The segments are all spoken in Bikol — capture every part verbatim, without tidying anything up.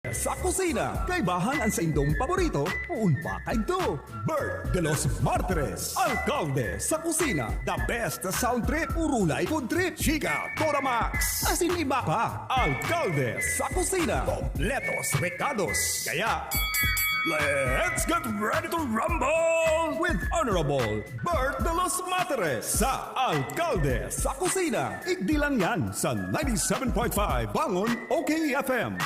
Sa kusina, kaibahan an saindong paborito, poon pa kaidto. Bert de los Martires, alkalde sa kusina. The best sound trip, urulay food trip, chika, Toramax, asin iba pa. Alkalde sa kusina, kompletos rekados. Kaya, let's get ready to rumble with Honorable Bert de los Martires sa Alkalde sa Kusina. Igdi lang yan sa ninety-seven point five Bangon O K F M.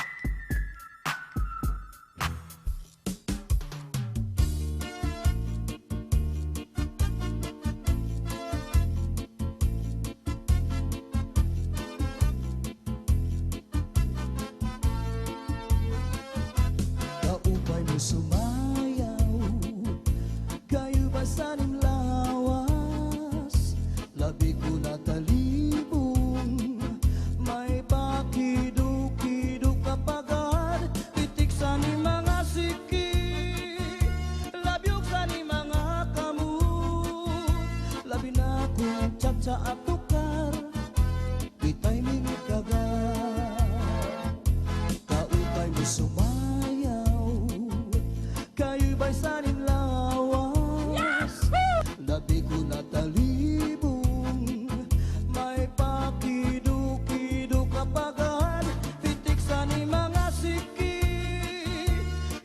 Kaupay mo sumayaw, kayo ba sa nim lawas? Labi ko natalibong, may pakido-kido kapagad, pitik sa ni mga siki, labyog sa ni mga kamot, labi na kung tsatsa at tukar, di timing ikaga. Kaupay mo sumayaw, kayo ba'y sa nin lawas? Labi ko natalibong, may pakido-kido kapagad, pitik sa ni mga siki,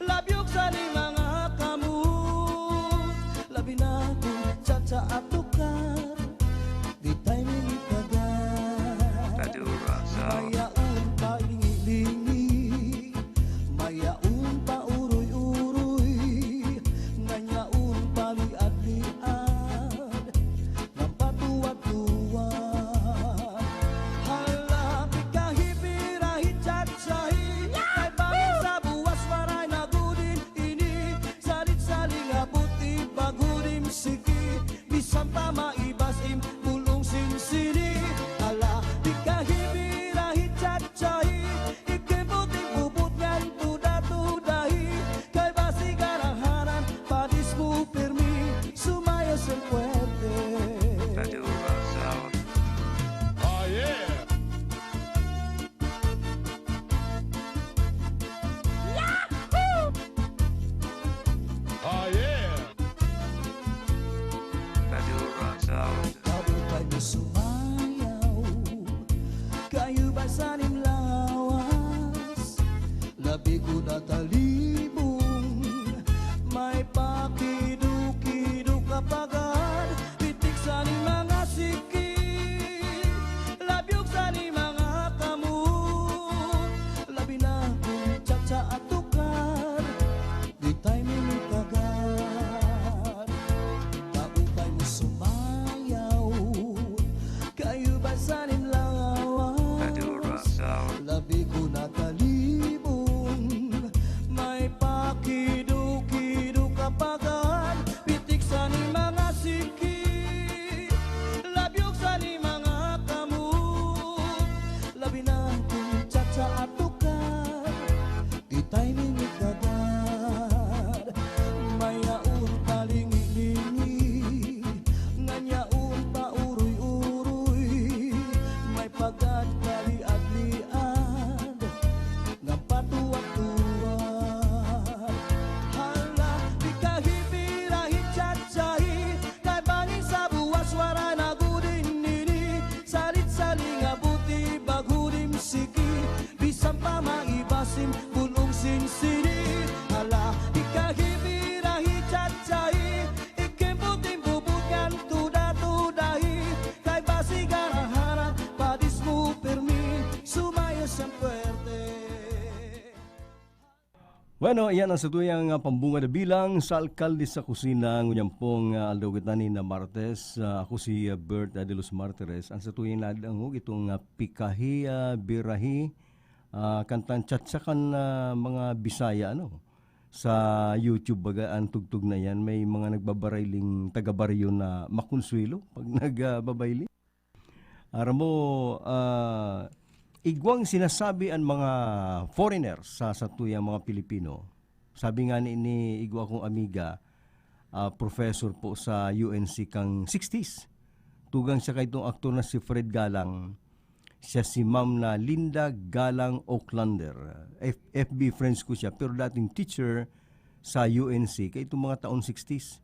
labyog sa ni mga kamot, labi na kung tsatsa at tukar, di timing ikaga. Madura, so. Mayaon pa lingi-lingi, mayaon pa uroy-uroy, nganyaon pa liad-liad, nang patuwad-tuwad. Hala, pikahi, pirahi, tsatsahi, kay bangin sa buwas, waray na gud ini, salit-saling abot, ibagudim siki, bisan pa maibas im bulong sinsini. Ala, di kahi birahi, tsatsahi, ikibot, ibubot ngan tuda-tudahi, kay basig aranghanan, padis mo pirmi, sumayaw siyang puwerte. Madura sound. Oh, yeah! Yahoo! Oh, yeah! Madura sound. Kaupay mo sumayaw, kayo ba sa nim lawas? Labi ko natalibong, may pakido-kido kapagad, pitik sa ni mga siki, labyog sa ni mga kamot, labi na kung tsatsa at tukar, di timing ikaga. Kaupay mo sumayaw, kayo ba sa nin lawas? Madura sound. Labi ko natalibong, may pakido-kido kapagad, pitik sa ni mga siki, labyog sa ni mga kamot, labi na kung tsatsa at tukar, di timing ikaga. Mayaon pa lingi-lingi, nganyaon pa uroy-uroy, may pagkakaliad-liad, ngan patuwad-tuwad. Hala, di kahi birahi, tsatsahi, kay bangin sa buwas, waray na gud ini, salit-saling abot, ibagudim siki, bisan pa maibasim bulong sinsini. Hala, di kahi birahi, tsatsahi, ikimbutim bubutngan tuda-tudahi, kay basig aranghanan, padis mo pirmi, sumayaw siyang puwerte. Bueno, iyan ang satuyang, ah, pambungad na bilang sa Alkalde sa Kusina. Ngunyan pong, ah, aldaw kita ni na Martes. Ah, ako si, ah, Bert, ah, de los Martires. Ang satuyang nadangog itong, ah, Pikahi, ah, Birahi, ah, kantang Chacha kan, ah, mga Bisaya, ano, sa YouTube, baga, ang tugtog na yan. May mga nagbabarayling taga-baryo na makonsuelo pag nagbabayling. Aram mo, ah, igwang sinasabi an mga foreigner sa satuyang mga Pilipino. Sabi nga ni, ni igwa kong amiga, ah, professor po sa U N C kang sixties. Tugang siya kay itong aktor na si Fred Galang. Siya si Ma'am na Linda Galang Oaklander. F-, F B friends ko siya, pero dating teacher sa U N C, kay itong mga taon sixties.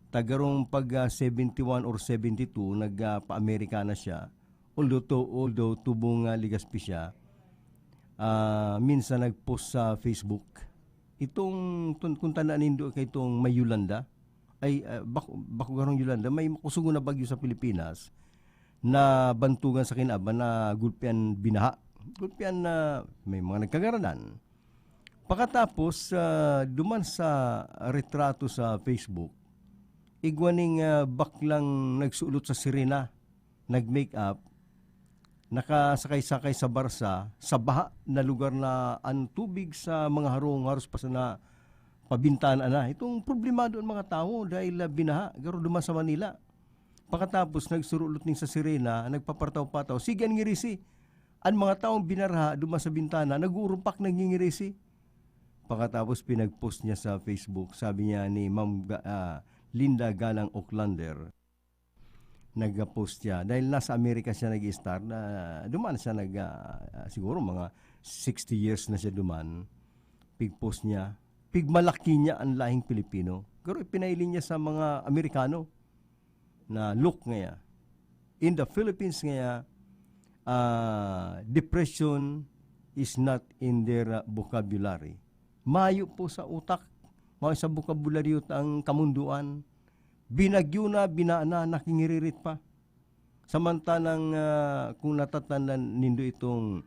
Tagarong pag, ah, seventy-one or seventy-two, nag, ah, pa-Amerika na siya. Although to, although tubong, ah, Legazpi siya, ah, minsan nag-post sa Facebook. Itong, tun-, kung tanda nindo kay itong may Yolanda, ay, ah, bak-, bako garong Yolanda, may makusugon na bagyo sa Pilipinas na bantugan sa kinaban na gulpian binaha. Gulpian na may mga nagkagaradan. Pakatapos, ah, duman sa retrato sa Facebook, igwa ning, ah, baklang nagsulot sa sirena, nag-make up, nakasakay-sakay sa barsa, sa baha na lugar na an tubig sa mga harong haros pa sana pabintana na. Itong problemado an mga tawo dahil, ah, binaha, garo duman sa Manila. Pakatapos, nagsurulot ning sa sirena, nagpapartaw-pataw, "Sige an ngirisi!" An mga tawong binaraha duman sa bintana, nag-uurumpak, nangingirisi. Pakatapos, pinag-post niya sa Facebook, sabi niya ni Ma'am Ga-, ah, Linda Galang Oaklander. Nag-post siya. Dahil nasa Amerika siya nag-start, na duman siya nag, ah, siguro mga sixty years na siya duman. Pig-post niya. Pigmalaki niya ang lahing Pilipino. Pero ipinaili niya sa mga Amerikano na look ngaya. In the Philippines ngaya, ah, depression is not in their, ah, vocabulary. Mayo po sa utak, mayo sa bokabularyo ang kamunduan. Binagyo na, binaa na, nakingiririt pa. Samantalang, ah, kung natatandaan nindo itong,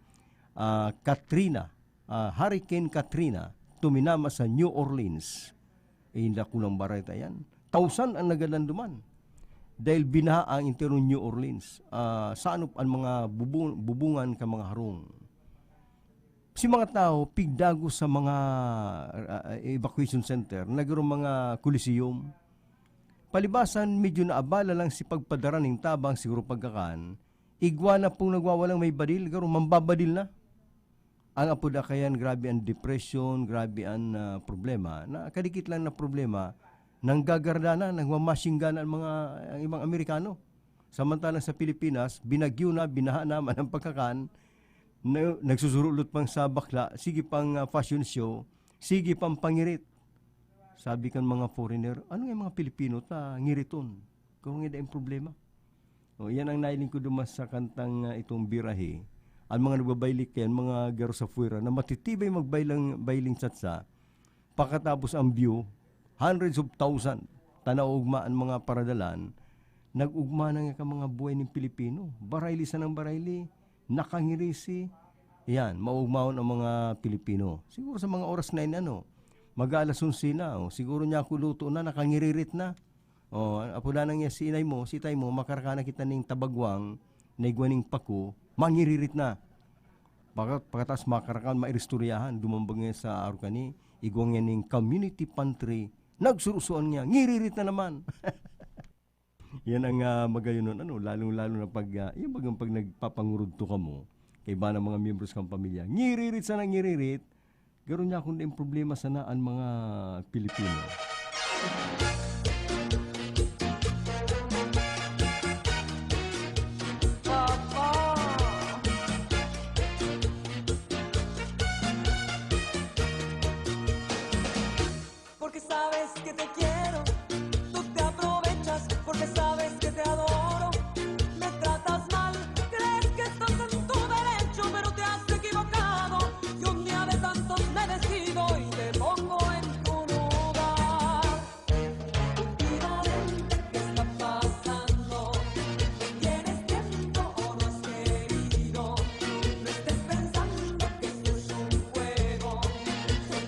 ah, Katrina, ah, Hurricane Katrina, tuminama sa New Orleans. Eh, dakulang bareta yan. Tausan ang nagadan duman. Dahil binaha ang enterong New Orleans. Ah, sanop ang mga bubu-, bubungan ka mga harong. Si mga tao, pigdagos sa mga, ah, evacuation center, nagirong mga Coliseum. Palibasan, medyo naabala lang si pagpadara ning tabang, siguro pagkakan. Igwa na pong nagwawalang may badil, garo mambabadil na. Ang apod akayan, grabe ang depression, grabe ang, ah, problema. Na kadikit lang na problema, nanggagardana, nagmamachine gun ang mga, ang ibang Amerikano. Samantalang sa Pilipinas, binagyo na, binaha naman ang pagkakan, na, nagsusurulot pang sa bakla, sige pang, ah, fashion show, sige pang pangirit. Sabi kan mga foreigner, "Ano nga mga Pilipino ta ngiriton? Kung nga daing problema." O, yan ang nailing ko duman sa kantang, ah, itong Birahe. Ang mga nagbabaylik yan, mga garo sa fuera, na matitibay magbailang, bailing tsatsa. Pakatapos ang view, hundreds of thousand, tanaw ugma an mga paradalan, nag-ugma na nga ka mga buhay ning Pilipino. Barayli sanang barayli, nakangirisi. Yan, maugmaon ang mga Pilipino. Siguro sa mga oras na yun, ano, mag-aalas onse na, o, siguro niya ako luto na, nakangiririt na. O, apo na nang si inay mo, si itay mo, makaraka na kita ning tabagwang, na igwa ning pako, mangiririt na. Pagka-, pagkatapos makarakan, mairistoryahan, dumambag nga sa aro kani, igwa nga ning community pantry, nagsurusuan niya, ngiririt na naman. Yan ang, ah, magayon nun, ano, lalong-lalo na pag, ah, yung bagang pag nagpapangurudto ka mo, kay iba ng mga miyembros kang pamilya, ngiririt sana, ngiririt, garo niya kung daing problema sana ang mga Pilipino. Porque sabes que te quiero, tú te aprovechas, porque sabes que te adoro. Me tratas mal, crees que estás en tu derecho, pero te has equivocado. Y un día de tantos me decido y te pongo en tu lugar. Últimamente, ¿qué está pasando? ¿Tienes tiempo o no has querido? No estés pensando que esto es un juego.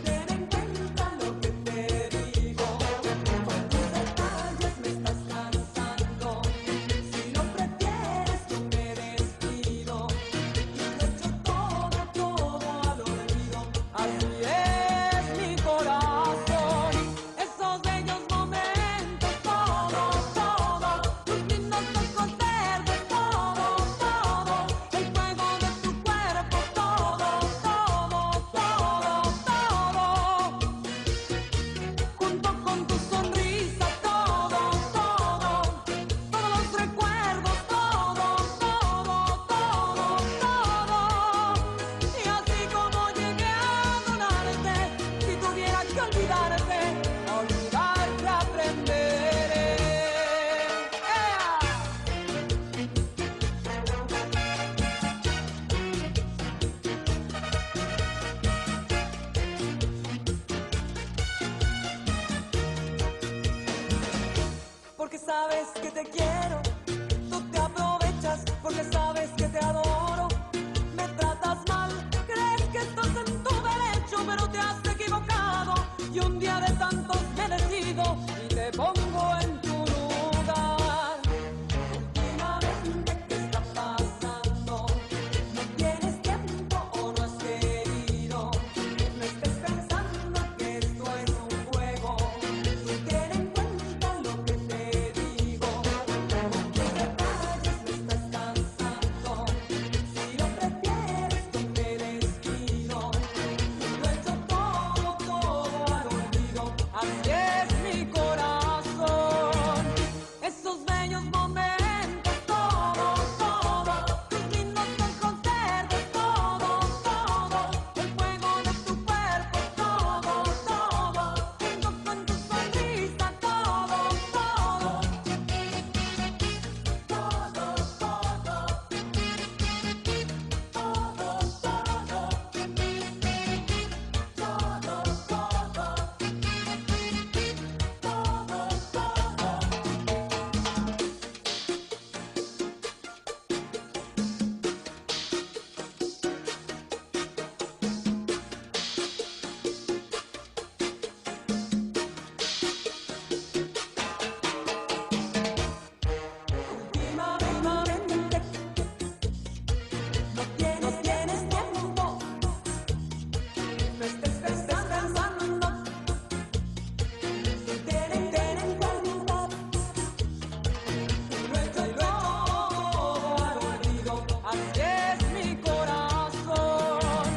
Ten en cuenta lo que te digo. Quiero, tú te aprovechas porque sabes que te adoro. Me tratas mal, crees que estás en tu derecho, pero te has equivocado. Y un día de tantos me decido y te pongo en tu lugar. Últimamente, ¿qué está pasando? ¿No tienes tiempo o no has querido? No estés pensando que esto es un juego. Tú ten en cuenta lo que te digo. Con tus detalles me estás cansando. Si lo prefieres, yo me despido. Lo he hecho todo, todo al olvido. Así es mi corazón. Esos bellos momentos, todo, todo. Tus lindos ojos verdes, todo, todo. El fuego de tu cuerpo, todo, todo. Junto con tu sonrisa, todo, todo. Todo, todo. Todo, todo. Todo, todo. Todo, todo. Últimamente, no tienes, tienes tiempo. No estés pensando. Ten en, ten en cuenta. Lo he hecho todo al olvido. Así es mi corazón.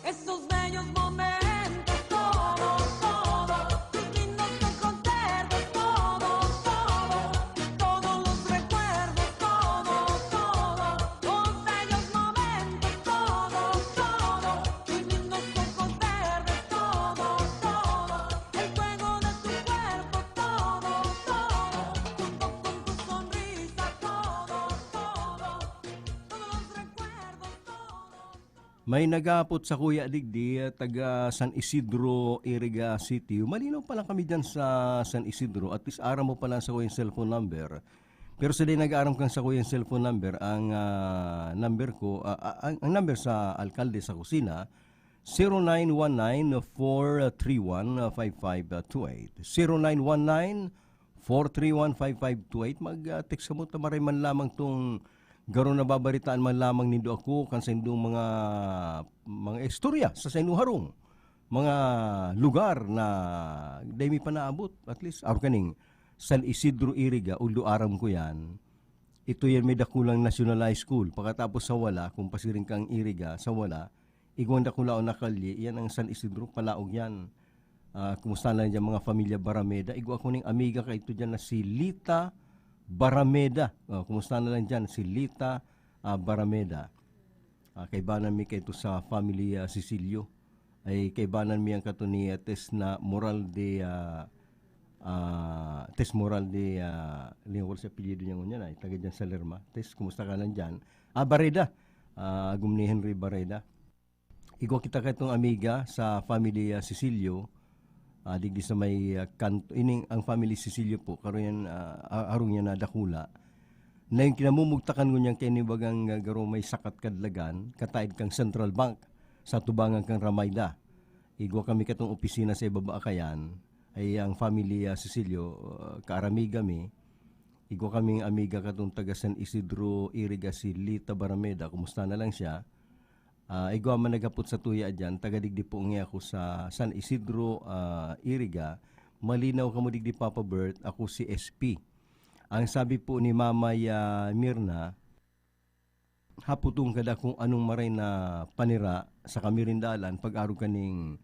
Esos bellos momentos, todo, todo. Tus lindos ojos verdes, todo, todo. Todos los recuerdos, todo, todo. Los bellos momentos, todo, todo. Tus lindos ojos verdes, todo, todo. El fuego de tu cuerpo, todo, todo. Junto con tu sonrisa, todo, todo. Todos los recuerdos, todo. May nag-aapot sakuya digdi, taga San Isidro, Iriga City. Malinaw pa lang kami diyan sa San Isidro. At least aram mo pa lang sakuyang cellphone number. Pero sa di nag-aaram kang sakuyang cellphone number, ang, ah, number ko, ah, ah, ang, ang number sa alkalde sa kusina, zero nine one nine four three one five five two eight. Zero nine one nine four three one five five two eight. Mag, ah, text kamo ta maray man lamang tong garo nababaritaan man lamang nindo ako kan saindong mga, mga istorya sa saindong harong, mga lugar na dai mi pa naabot. At least, aro kaning San Isidro Iriga, although aram ko yan, ito yan may dakulang National High School. Pagkatapos sa wala, kung pasiring kang Iriga, sa wala, igwang dakulaon na kalye, iyan ang San Isidro, palaog yan. Ah, kumusta na lang dyan mga pamilya Barameda? Igwa ko ning amiga kaito dyan na si Lita Barameda. Ah, kumusta na lang dyan si Lita, ah, Barameda? Ah, kaibanan mi kaito sa family, ah, Cecilio. Ay kaibanan mi ang kato ni, ah, Tess na Moral de, ah, ah, Tess Moral de, ah, lingkol sa apelyido niya ngunyan ay taga dyan sa Lerma. Tess, kumusta ka lang dyan? Ah, Barreda. Ah, agom ni Henry Barreda. Igwa kita kaitong amiga sa family, ah, Cecilio. Ah, digdi sa may, ah, kanto, ining ang family Cecilio po, karon yan, ah, a-, arong yan na dakula. Na yung kinamumugtakan ngunyan kay ni bagang, ah, garo may sakat kadlagan, kataid kang Central Bank, sa tubangan kang Ramayda. Igwa kami katong opisina sa ibaba kayan, ay ang family, ah, Cecilio, ah, kaaramiga mi. Igwa kaming amiga katong taga San Isidro, Iriga, si Lita Barameda. Kumusta na lang siya? Ah, igwa man naghapot sa tuya dyan, taga digdi po ngi ako sa San Isidro, ah, Iriga. Malinaw kamo digdi, Papa Bert, ako si S P. Ang sabi po ni Mamay, ah, Mirna, hapoton ka da kung anong maray na panira sa kamirindalan, pag-arog kaning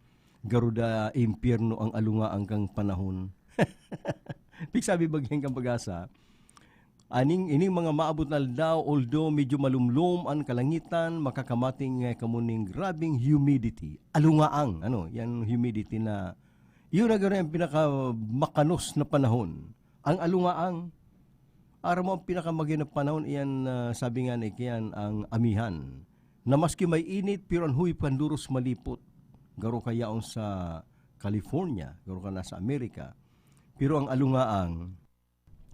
garuda impyerno ang alungaang kang panahon. Pigsabi bagyan kang pag-asa, aning, ining mga maabot na aldaw, although medyo malumlom an kalangitan, makakamating nga kamo ning grabing humidity. Alungaang, ano, yan humidity na, yun na garo ang pinakamakanos na panahon. Ang alungaang, aram mo, ang pinakamagin na panahon, iyan, ah, sabi nga ni Kian, ang amihan, na maski may init, pero ang huyop kan duros malipot. Garo ka yaon sa California, garo ka na sa Amerika. Pero ang alungaang,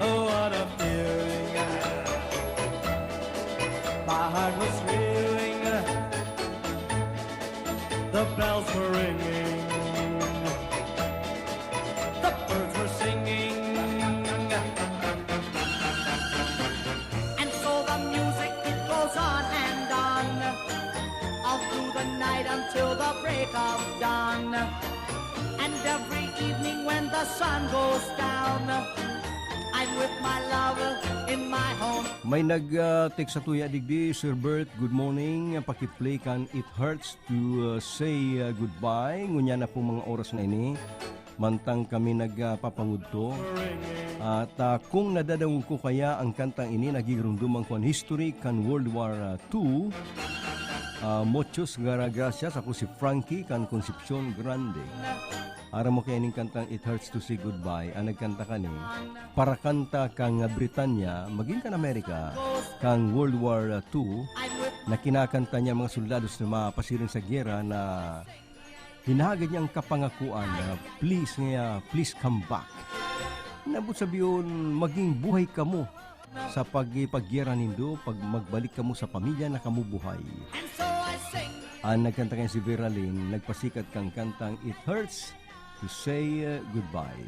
Oh, what a feeling. My heart was feeling. The bells were ringing. The birds were singing. And so the music, it goes on and on, all through the night until the break of dawn. And every evening when the sun goes down, I'm with my love in my home. May nag, ah, text sa tuya digdi, "Sir Bert, good morning. Paki-play kan It Hurts to, ah, Say, ah, Goodbye." Ngunyan na pong mga oras na ini, mantang kami nagpapangudto. At, ah, kung nadadangog ko kaya ang kantang ini, nagigirumduman ko an history kan World War, ah, two. Ah, muchos gra-, gracias. Ako si Frankie kan Concepcion Grande. Aram mo kaya ning kantang It Hurts to Say Goodbye? Ang nagkanta kani, parakanta kan Britanya, magin kan Amerika, kan World War two, na kinakanta niya mga soldados na mapasiring sa giyera na hinahagad niya ang kapangakuan na, "Please nga, please come back." Nabot sabihon, maging buhay kamo sa pagpagyera nindo, pag magbalik kamo sa pamilya na kamo buhay. Ang nagkanta kaya si Vera Lynn, nagpasikat kang kantang It Hurts to Say, uh, Goodbye.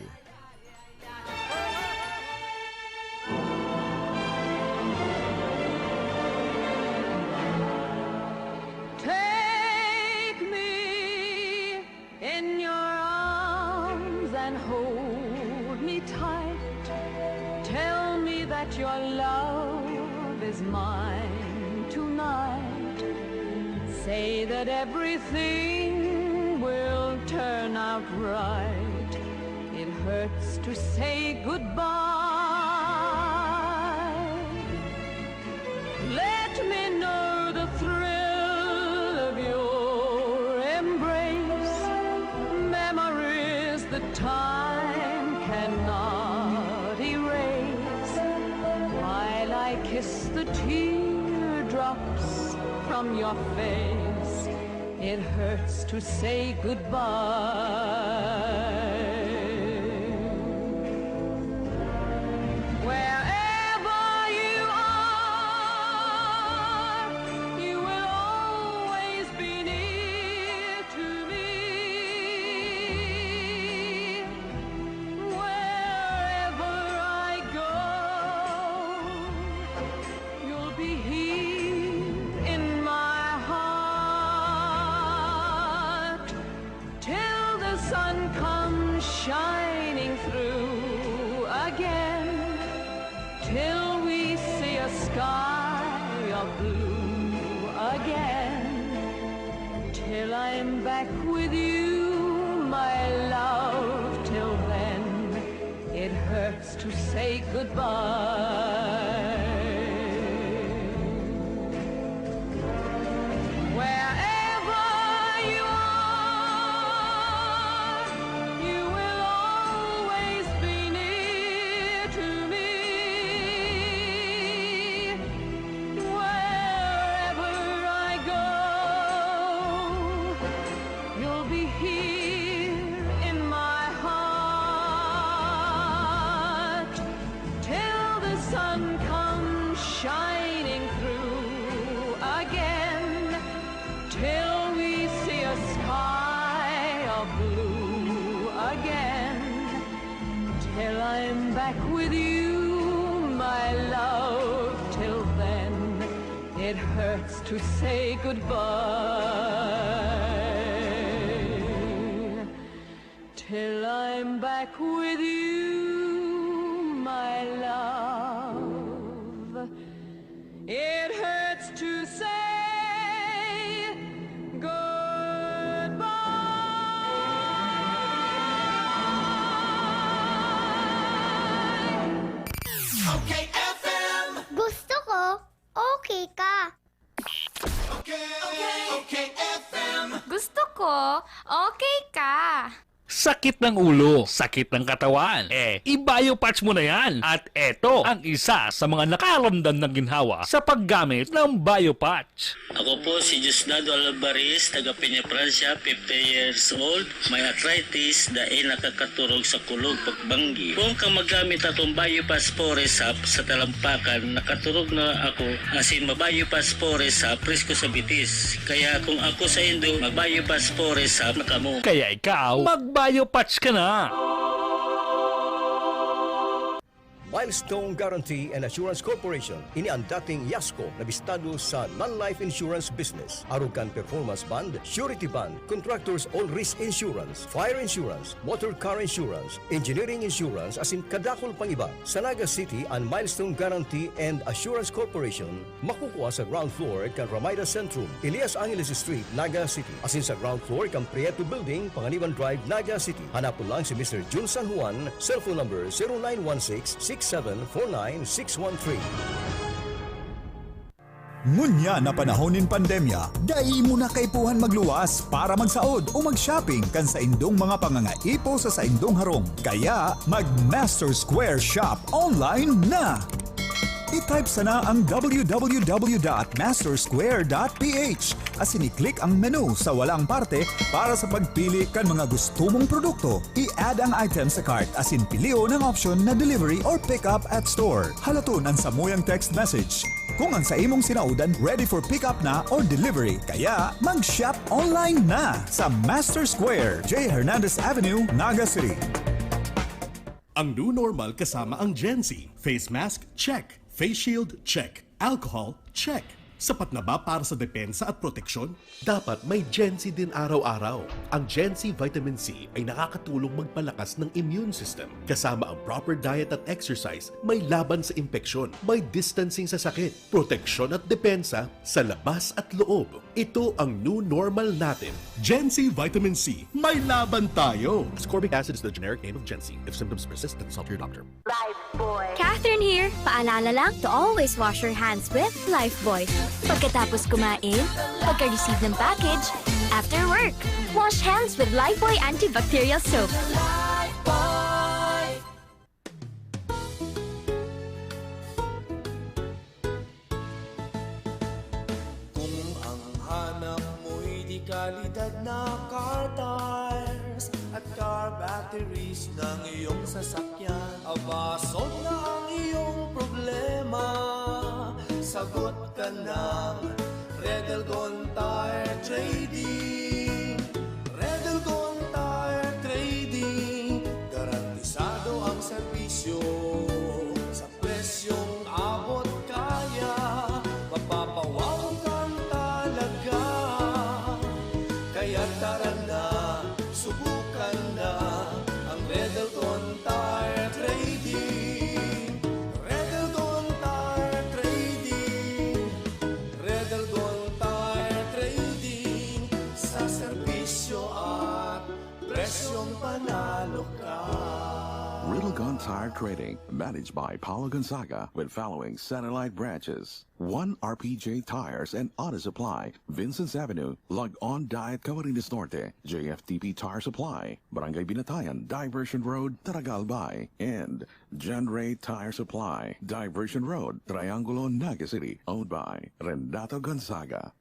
Take me in your arms and hold me tight. Tell me that your love is mine tonight. Say that everything will turn out right. It hurts to say goodbye. Let me know the thrill of your embrace, memories that time cannot erase. While I kiss the teardrops from your face, it hurts to say goodbye. Wherever you are, you will always be near to me. Wherever I go, you'll be here in my heart till the sun comes Sky of blue again, till I'm back with you, my love. Till then, it hurts to say goodbye. Wherever you are, you will always be near to me. Wherever I go, you'll be here in my heart till the sun comes shining through again, till we see a sky of blue again, till I'm back with you, my love. Till then, it hurts to say goodbye. Till I'm back with you, my love, it hurts to say goodbye. Okay, F M. Gusto ko, okay ka. Okay, okay, okay, F M. Gusto ko, okay ka. Sakit ng ulo, sakit ng katawan. Eh, i-Biopatch mo na yan. At eto ang isa sa mga nakaramdam ng ginhawa sa paggamit ng Biopatch. Ako po si Diosdado Alvarez, taga Peñafrancia, fifty years old, may arthritis, dai nakakaturog sa kulog pagbanggi. Kung kang magamit akong Biopatch Four Resolve sa talampakan, nakaturog na ako, asin ma-Biopatch Four Resolve, presko sa bitis. Kaya kung ako saindo, ma-Biopatch Four Resolve na kamo. Kaya ikaw, mag-Biopatch ka na! Milestone Guarantee and Assurance Corporation, ini ang dating Yasco na bistado sa non-life insurance business. Arog kan performance bond, surety bond, contractors all risk insurance, fire insurance, motor car insurance, engineering insurance, asin kadakul pang iba. Sa Naga City, an Milestone Guarantee and Assurance Corporation, makukua sa ground floor kan Ramada Centrum, Elias Angeles Street, Naga City, asin sa ground floor kan Prieto Building, Panganiban Drive, Naga City. Hanapon lang si Mister Jun San Juan, cellphone number zero nine one six six seven four nine six one three. Ngunyan na panahon nin pandemya, dai mo na kaipuhan magluwas para magsaod o mag-shopping kan saindong mga pangangaipo sa saindong harong. Kaya, mag-Master Square Shop online na! I-type sana ang w w w dot master square dot p h asin i-click ang menu sa walang parte para sa pagpili kan mga gusto mong produkto. I-add ang item sa cart asin pilion ang option na delivery or pick up at store. Halaton an samuyang text message kung ang sa imong sinaodan ready for pick up na or delivery. Kaya, mag-shop online na sa Master Square, J Hernandez Avenue, Naga City. Ang new normal kasama ang Gen Z. Face mask, check. Face shield, check. Alcohol, check. Sapat na ba para sa depensa at proteksyon? Dapat may Gen Z din araw-araw. Ang Gen Z Vitamin C ay nakakatulong magpalakas ng immune system. Kasama ang proper diet at exercise, may laban sa impeksyon, may distancing sa sakit, proteksyon at depensa sa labas at loob. Ito ang new normal natin. Gen Z Vitamin C, may laban tayo! Ascorbic acid is the generic name of Gen Z. If symptoms persist, then consult your doctor. Catherine here! Paalala lang to always wash your hands with Lifebuoy. Pagkatapos kumain, pagka-receive ng package, after work, wash hands with Lifebuoy antibacterial soap. Kung ang hanap mo'y di kalidad na car tires at car batteries ng iyong sasakyan, aba, solve na ang iyong problema. Sagot ka ng Red Elgon Tire Trading. Red Elgon Tire Trading, garantisado ang serbisyo. Sa presyong abot kaya, mapapawaw kang talaga. Kaya tara na, subukan na ang Red Elgon Tire Trading. Red Elgon Tire Trading. Riddle Gun Tire Trading, managed by Paulo Gonzaga, with following satellite branches: One R P J Tires and Auto Supply, Vincent's Avenue, Log-On Diet, Camarines Norte; J F T P Tire Supply, Barangay Binatayan, Diversion Road, Taragal Bay; and John Ray Tire Supply, Diversion Road, Triangulo, Naga City. Owned by Renato Gonzaga.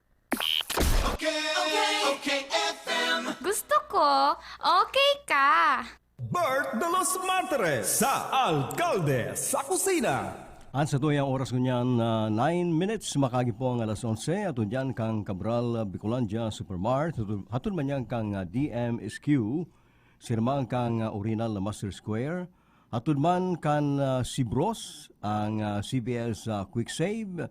Okay, okay, okay, F M. Gusto ko, okay ka. Bert de los Martires sa Alkalde sa Kusina. An satuyang oras ngunyan na nine minutes, makagi po ang alas onse, at diyan kang Cabral Bicolandia Supermart, hatud, hatud man yan kang ah, D M S Q, sirmang kang ah, Orinal Master Square, hatud man kan ah, Sibros, ang ah, C B S ah, Quick Save,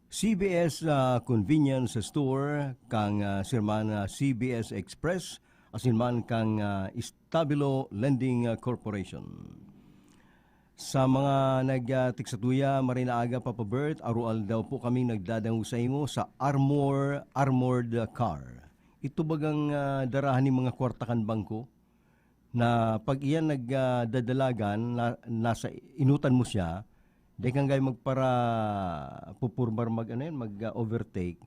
C B S ah, Convenience Store, kang ah, sirman ah, C B S Express, asin man kang ah, Stabilo Lending ah, Corporation. Sa mga nag-text satuya, maray na aga, Papa Bert, aroaldaw po kaming nagdadangog sa imo sa Armor, Armored Car. Ito bagang ah, darahan ning mga kwarta kan bangko na pag iyan nagdadalagan, na, nasa inutan mo siya, di kang gay magpara pupurbar mag, ano yan, mag-overtake.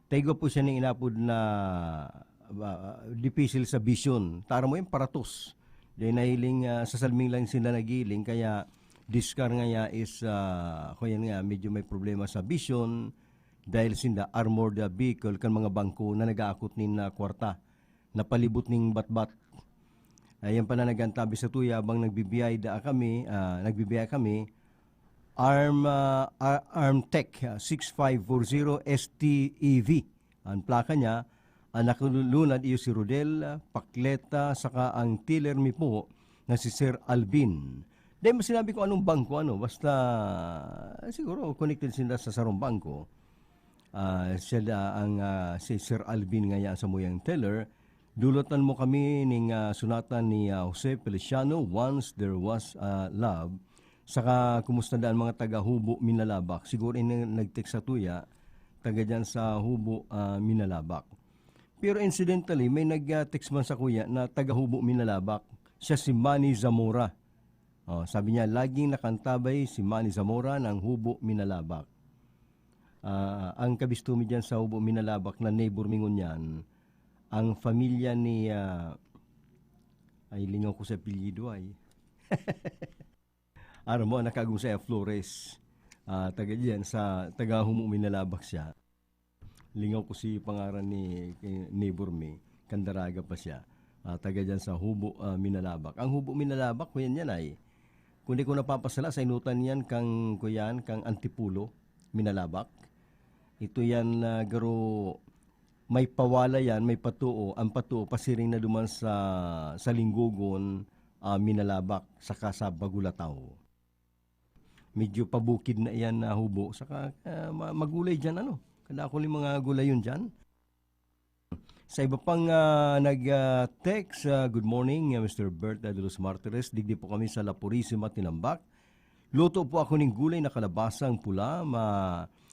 Taigwa po siya ning inapod na ah, dipisil sa bisyon. Tara mo yung paratos. Dahil nahiling ah, sa salming lang sila nagiling, kaya diskar nga niya is, ah, ako yan nga, medyo may problema sa bisyon dahil sinda armored ah, vehicle kan mga bangko na nag-aakot nin ah, kwarta na palibot ning batbat. Ayan pala nag-antabi sa tuya habang nagbibiyay da kami, ah, nagbibiyay kami, Arm, ah, Ar- Armtech ah, six five four zero S T E V. Ang plaka niya, ang nakalunad iyo si Rodel, ah, Pakleta, saka ang teller mi po na si Sir Alvin. Di mo sinabi kung anong bangko, ano, basta siguro connected sila sa sarong bangko. Ah, siya da ang ah, si Sir Alvin nga yan sa muyang teller. Dulutan mo kami ning ah, sunatan ni ah, Jose Feliciano, Once There Was a Love. Saka kumusta daan mga taga Hubo, Minalabak? Siguro ini nag-text sa tuya, taga dyan sa Hubo, ah, Minalabak. Pero incidentally, may nag-text man sa kuya na taga Hubo, Minalabak. Siya si Manny Zamora. Oh, sabi niya, laging nakantabay si Manny Zamora ng Hubo, Minalabak. Ah, ang kabisto mi dyan sa Hubo, Minalabak na neighbor mi ngunyan, ang familia ni, ah, ay, lingaw ko sa apelyido ay. Aram mo, anak kagong sa Flores. Ah, taga diyan, sa taga Hubo, Minalabak siya. Lingaw ko si pangaran ni eh, neighbor mi, Kandaraga pa siya. Ah, taga diyan sa Hubo, ah, Minalabak. Ang Hubo, Minalabak, kuyan yan ay. Kung di ko napapasala, sa inutan yan kang, kuyan, kang Antipulo, Minalabak. Ito yan, ah, garo, may pawala yan, may patuo. Ang patuo, pasiring na duman sa, sa Linggogon, ah, Minalabak, saka sa Bagulataw. Medyo pabukid na iyan na hubo. Saka ah, ma- magulay dyan, ano. Kadakol yung mga gulayon dyan. Sa iba pang ah, nag-text, ah, good morning, ah, Mister Bert ah, de los Martires. Digdi po kami sa La Purisima, Tinambac. Luto po ako ning gulay na kalabasang pula, ma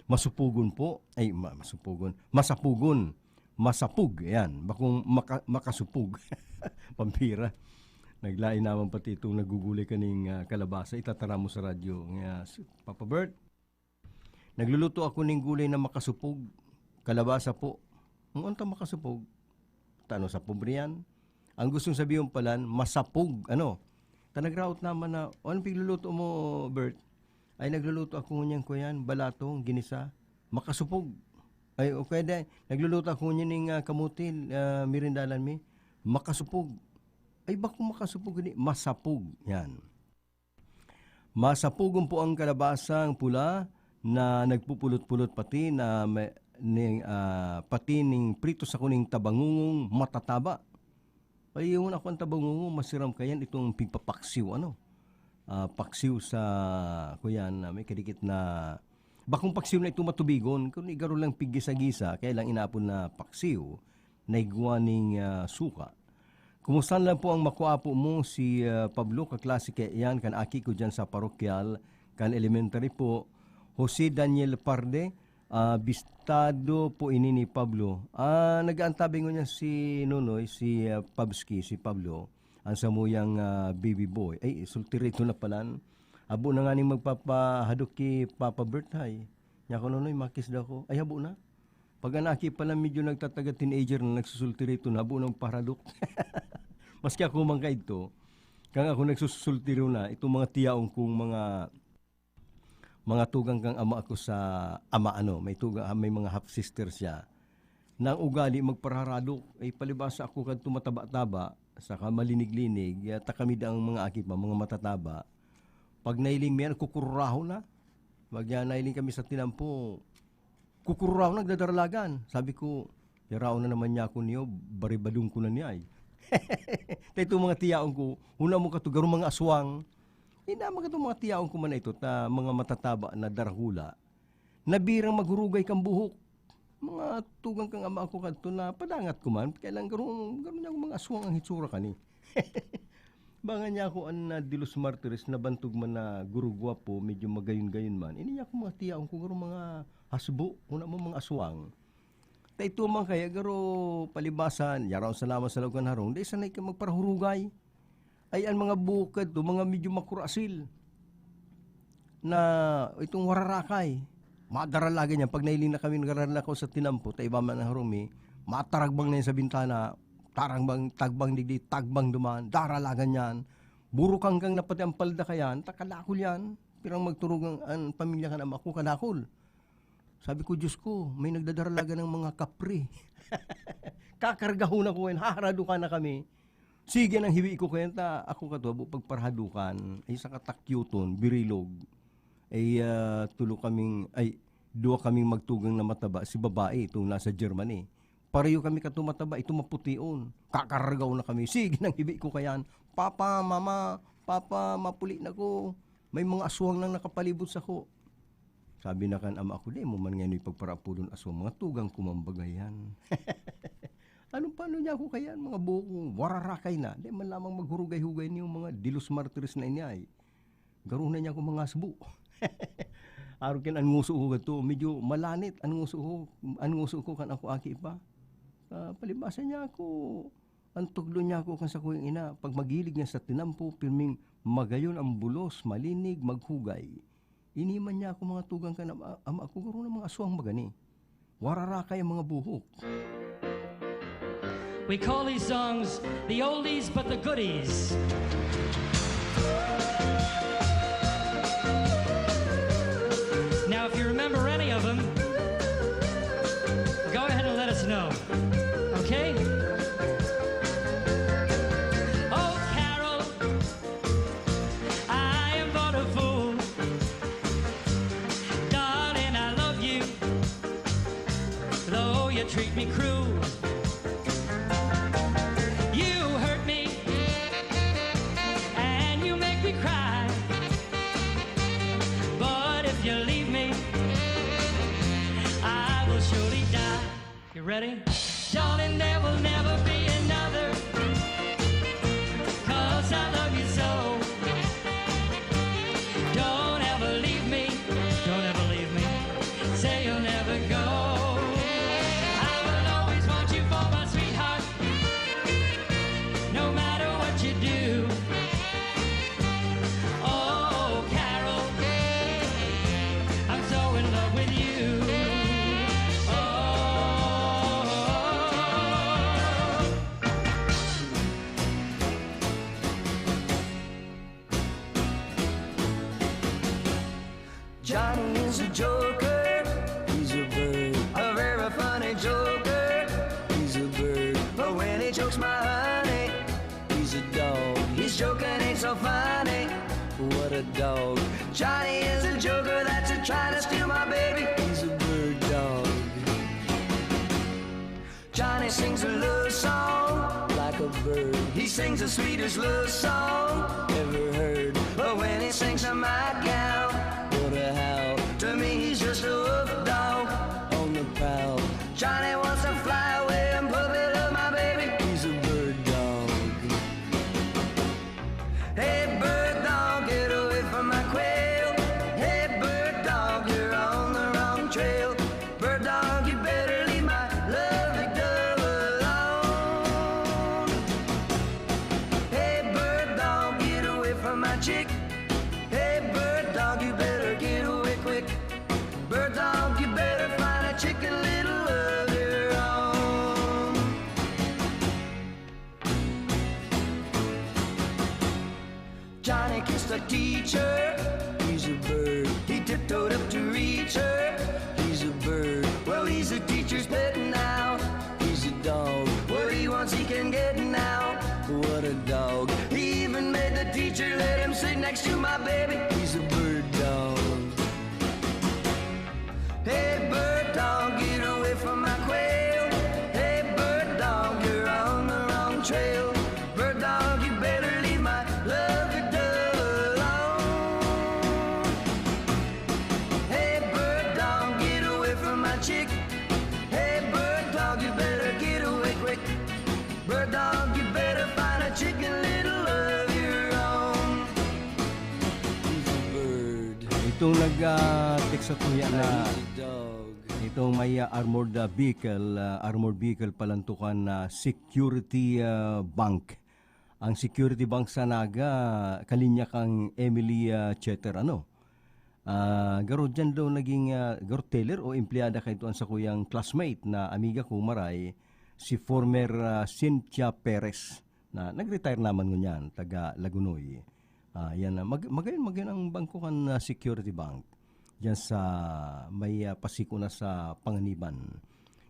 masupugon po. Ay, ma- masupugon. Masapugon. Masapug, ayan. Bakong maka- makasupug. Pampira. Naglain naman pati itong nagugulay kaning ah, kalabasa. Itatara mo sa radyo nga, si Papa Bert. Nagluluto ako ning gulay na makasupog. Kalabasa po. Ang unta makasupog. Tano sa pobre yan. Ang gustong sabihin palan, masapog. Ano? Ta nagraot naman na, "O, anong pigluluto mo, Bert?" "Ay, nagluluto ako ngunyan, kuyan, balatong, ginisa. Makasupog." Ay, o kaya di, "Nagluluto ako ngunyan ning ah, kamuti, ah, merindalan mi. Makasupog." Ay, bako makasupog, hindi. Masapog. Yan. Masapugon po ang kalabasang pula na nagpupulot-pulot pati na may, ning, ah, pati ning prito sa kuning tabangungong matataba. Paliyon ako ang tabangungong, masiram kayan itong pigpapaksiw, ano? Ah, paksiw sa, kuyan, na may kadikit na, bakong paksiw na ito matubigon, kung igaro lang piggisa-gisa, kaya lang inapon na paksiw, na igwa ning ah, suka. Kumusta lang po ang makuapo mo si ah, Pablo, kaklase kaya yan kan aki ko dyan sa parokyal, kan elementary po, Jose Daniel Parde, ah, bistado po ini ni Pablo. Ah, nag-aantabay ngunyan si Nonoy, si ah, Pabski, si Pablo. An samuyang, ah, baby boy, ay, solterito na palan. Habo na nganing magpapahadok ki Papa Bert, hay. Nya ko, "Nonoy, makis daw ko." Ay, habo na. Pag an aki palan medyo nagtataga teenager na, nagsusultirito na, habo na magpaharadok. Maski ako man kaidto, kan ako nagsusultiro na, itong mga tiyaon kong mga mga tugang kan ama ko sa ama, ano, may tuga-, may mga half sister siya. Na ang ugali magparaharadok, ay palibasa ako kadto mataba-taba, saka malinig-linig, ya ta kami daang mga aki pa, mga matataba. Pag nahiling mi yan, kukururahon na. Pag yan, nahiling kami sa tinampo, kukururahon, nagdadaralagan. Sabi ko, "Yaraon na naman niya ako niyo, baribadong ko na niya, eh." Ta itong mga tiyaon ko, huna mo kato, garo mga aswang. Inama katong mga tiyaon ko man na ito, ta mga matataba na darahula, nabirang maghurugay kan buhok. Mga tugang kan ama ko kadto na padangat ko man, kaya lang garo, garo niya akong mga aswang ang hitsura kani. Bangan niya ako an, ah, de los Martires, nabantog man na gurugwapo, medyo magayon-gayon man. Ini niya akong mga tiyaon ko, garo mga hasbo, una mo mga aswang. Ta ito man kaya, garo palibasan, yaraon sa laman sa laog kan harong, dai sanay ka magparahurugay. Ay, an mga buhok kadto, mga medyo makurasil na itong wararakay. Madaralagan niyan. Pag nailing na kami, nagharanakaw sa tinampo, ta iba man ang harong mi, mataragbang na yan sa bintana, taragbang, tagbang digdi, tagbang duman, daralagan niyan. Burukanggang na pati ang palda kayan, ta kadakul yan. Pirang magturog ang, ang pamilya kan ama ko, kadakul. Sabi ko, "Diyos ko, may nagdadaralagan ng mga kapre." Kakargahon ako ngayon, haharadukan na kami. Sige nang hiwi ko kayan ta, ako kato, habo pagparahadukan, ay sa katakyoton, birilog. Ay, ah, tulo kaming, ay, duwa kaming magtugang na mataba, si babae, itong nasa Germany. Pareho kami kato mataba, ito mapution. Kakargaw na kami. Sige nang hiwi ko kayan. "Papa, mama, papa, mapuli na ko. May mga aswang nang nakapalibot sako." Sabi na kan ama ko, "Dai mo man ngayon ipagparapudon aswang, mga tugang ko man baga yan." Ano, paano niya ako kayan? Mga buhok ko, wararakay na. Dai man lamang maghurugay-hugay niyo mga de los Martires na ini ay. Garo na niya ako mga asbo. Arog kan an ngoso ko kadto, medyo malanit an ngoso ko, an ngoso ko kan ako aki pa. Ah, palibasa niya ako, an tukdo niya ako kan sakuyang ina, pag magilig niya sa tinampo, pirming magayon ang bulos, malinig, maghugay. Ini man niya ako mga tugang kan ama, ama ko, garo na mga aswang magani. Wararakay ang mga buhok. We call these songs the oldies but the goodies. Now, if you remember any of them, go ahead and let us know. Okay? Oh, Carol, I am but a fool. Darling, I love you, though you treat me cruel. You hurt me, and you make me cry. But if you leave me, I will surely die. You ready? Darling, there will never be another, 'cause I love you so. Don't ever leave me, don't ever leave me. Say you'll never go. I will always want you for my sweetheart, no matter what you do. Oh, Carol, I'm so in love with you. Oh. Johnny is a joker, he's a bird, a very funny joker, he's a bird. But when he chokes my honey, he's a dog, his joking ain't so funny. What a dog. Johnny is a joker that's a trying to steal my baby, he's a bird dog. Johnny sings a love song like a bird. He sings the sweetest love song ever heard. But when he sings to my gal, what a howl. To me, he's just a wolf dog on the prowl. Johnny wants to fly away and puppy love my baby. He's a bird dog. Hey, bird dog, get away from my quail. Hey, bird dog, you're on the wrong trail. Bird dog, you better leave my lovely dove alone. Hey, Tiny kissed the teacher. He's a bird. He tiptoed up to reach her. He's a bird. Well, he's a teacher's pet now. He's a dog. What he wants, he can get now. What a dog. He even made the teacher let him sit next to my baby. He's a bird dog. Hey, bird dog, get away from my quail. Hey, bird dog, you're on the wrong trail. Bird dog, you better leave my lovey dove alone. Hey, bird dog, get away from my chick. Hey, bird dog, you better get away quick. Bird dog, you better find a chicken little of your own. He's a bird. Itong nag, ah, text sa tuya na Lazy dog. Itong may, ah, armored, ah, vehicle, ah, armored vehicle palantukan na security, ah, bank. Ang security bank sa Naga, kalinya kang Emily, ah, Cheter, ano? Ah, garo diyan daw naging, ah, garo teller o empleyada kaito an sakuyang classmate na amiga ko, maray, si former, ah, Cynthia Perez, na nag-retire naman ngunyan, taga Lagunoy. Ah, yan, ah, mag-, magayon, magayon ang bangko kan, ah, Security Bank diyan sa may, ah, pasiko na sa Panganiban.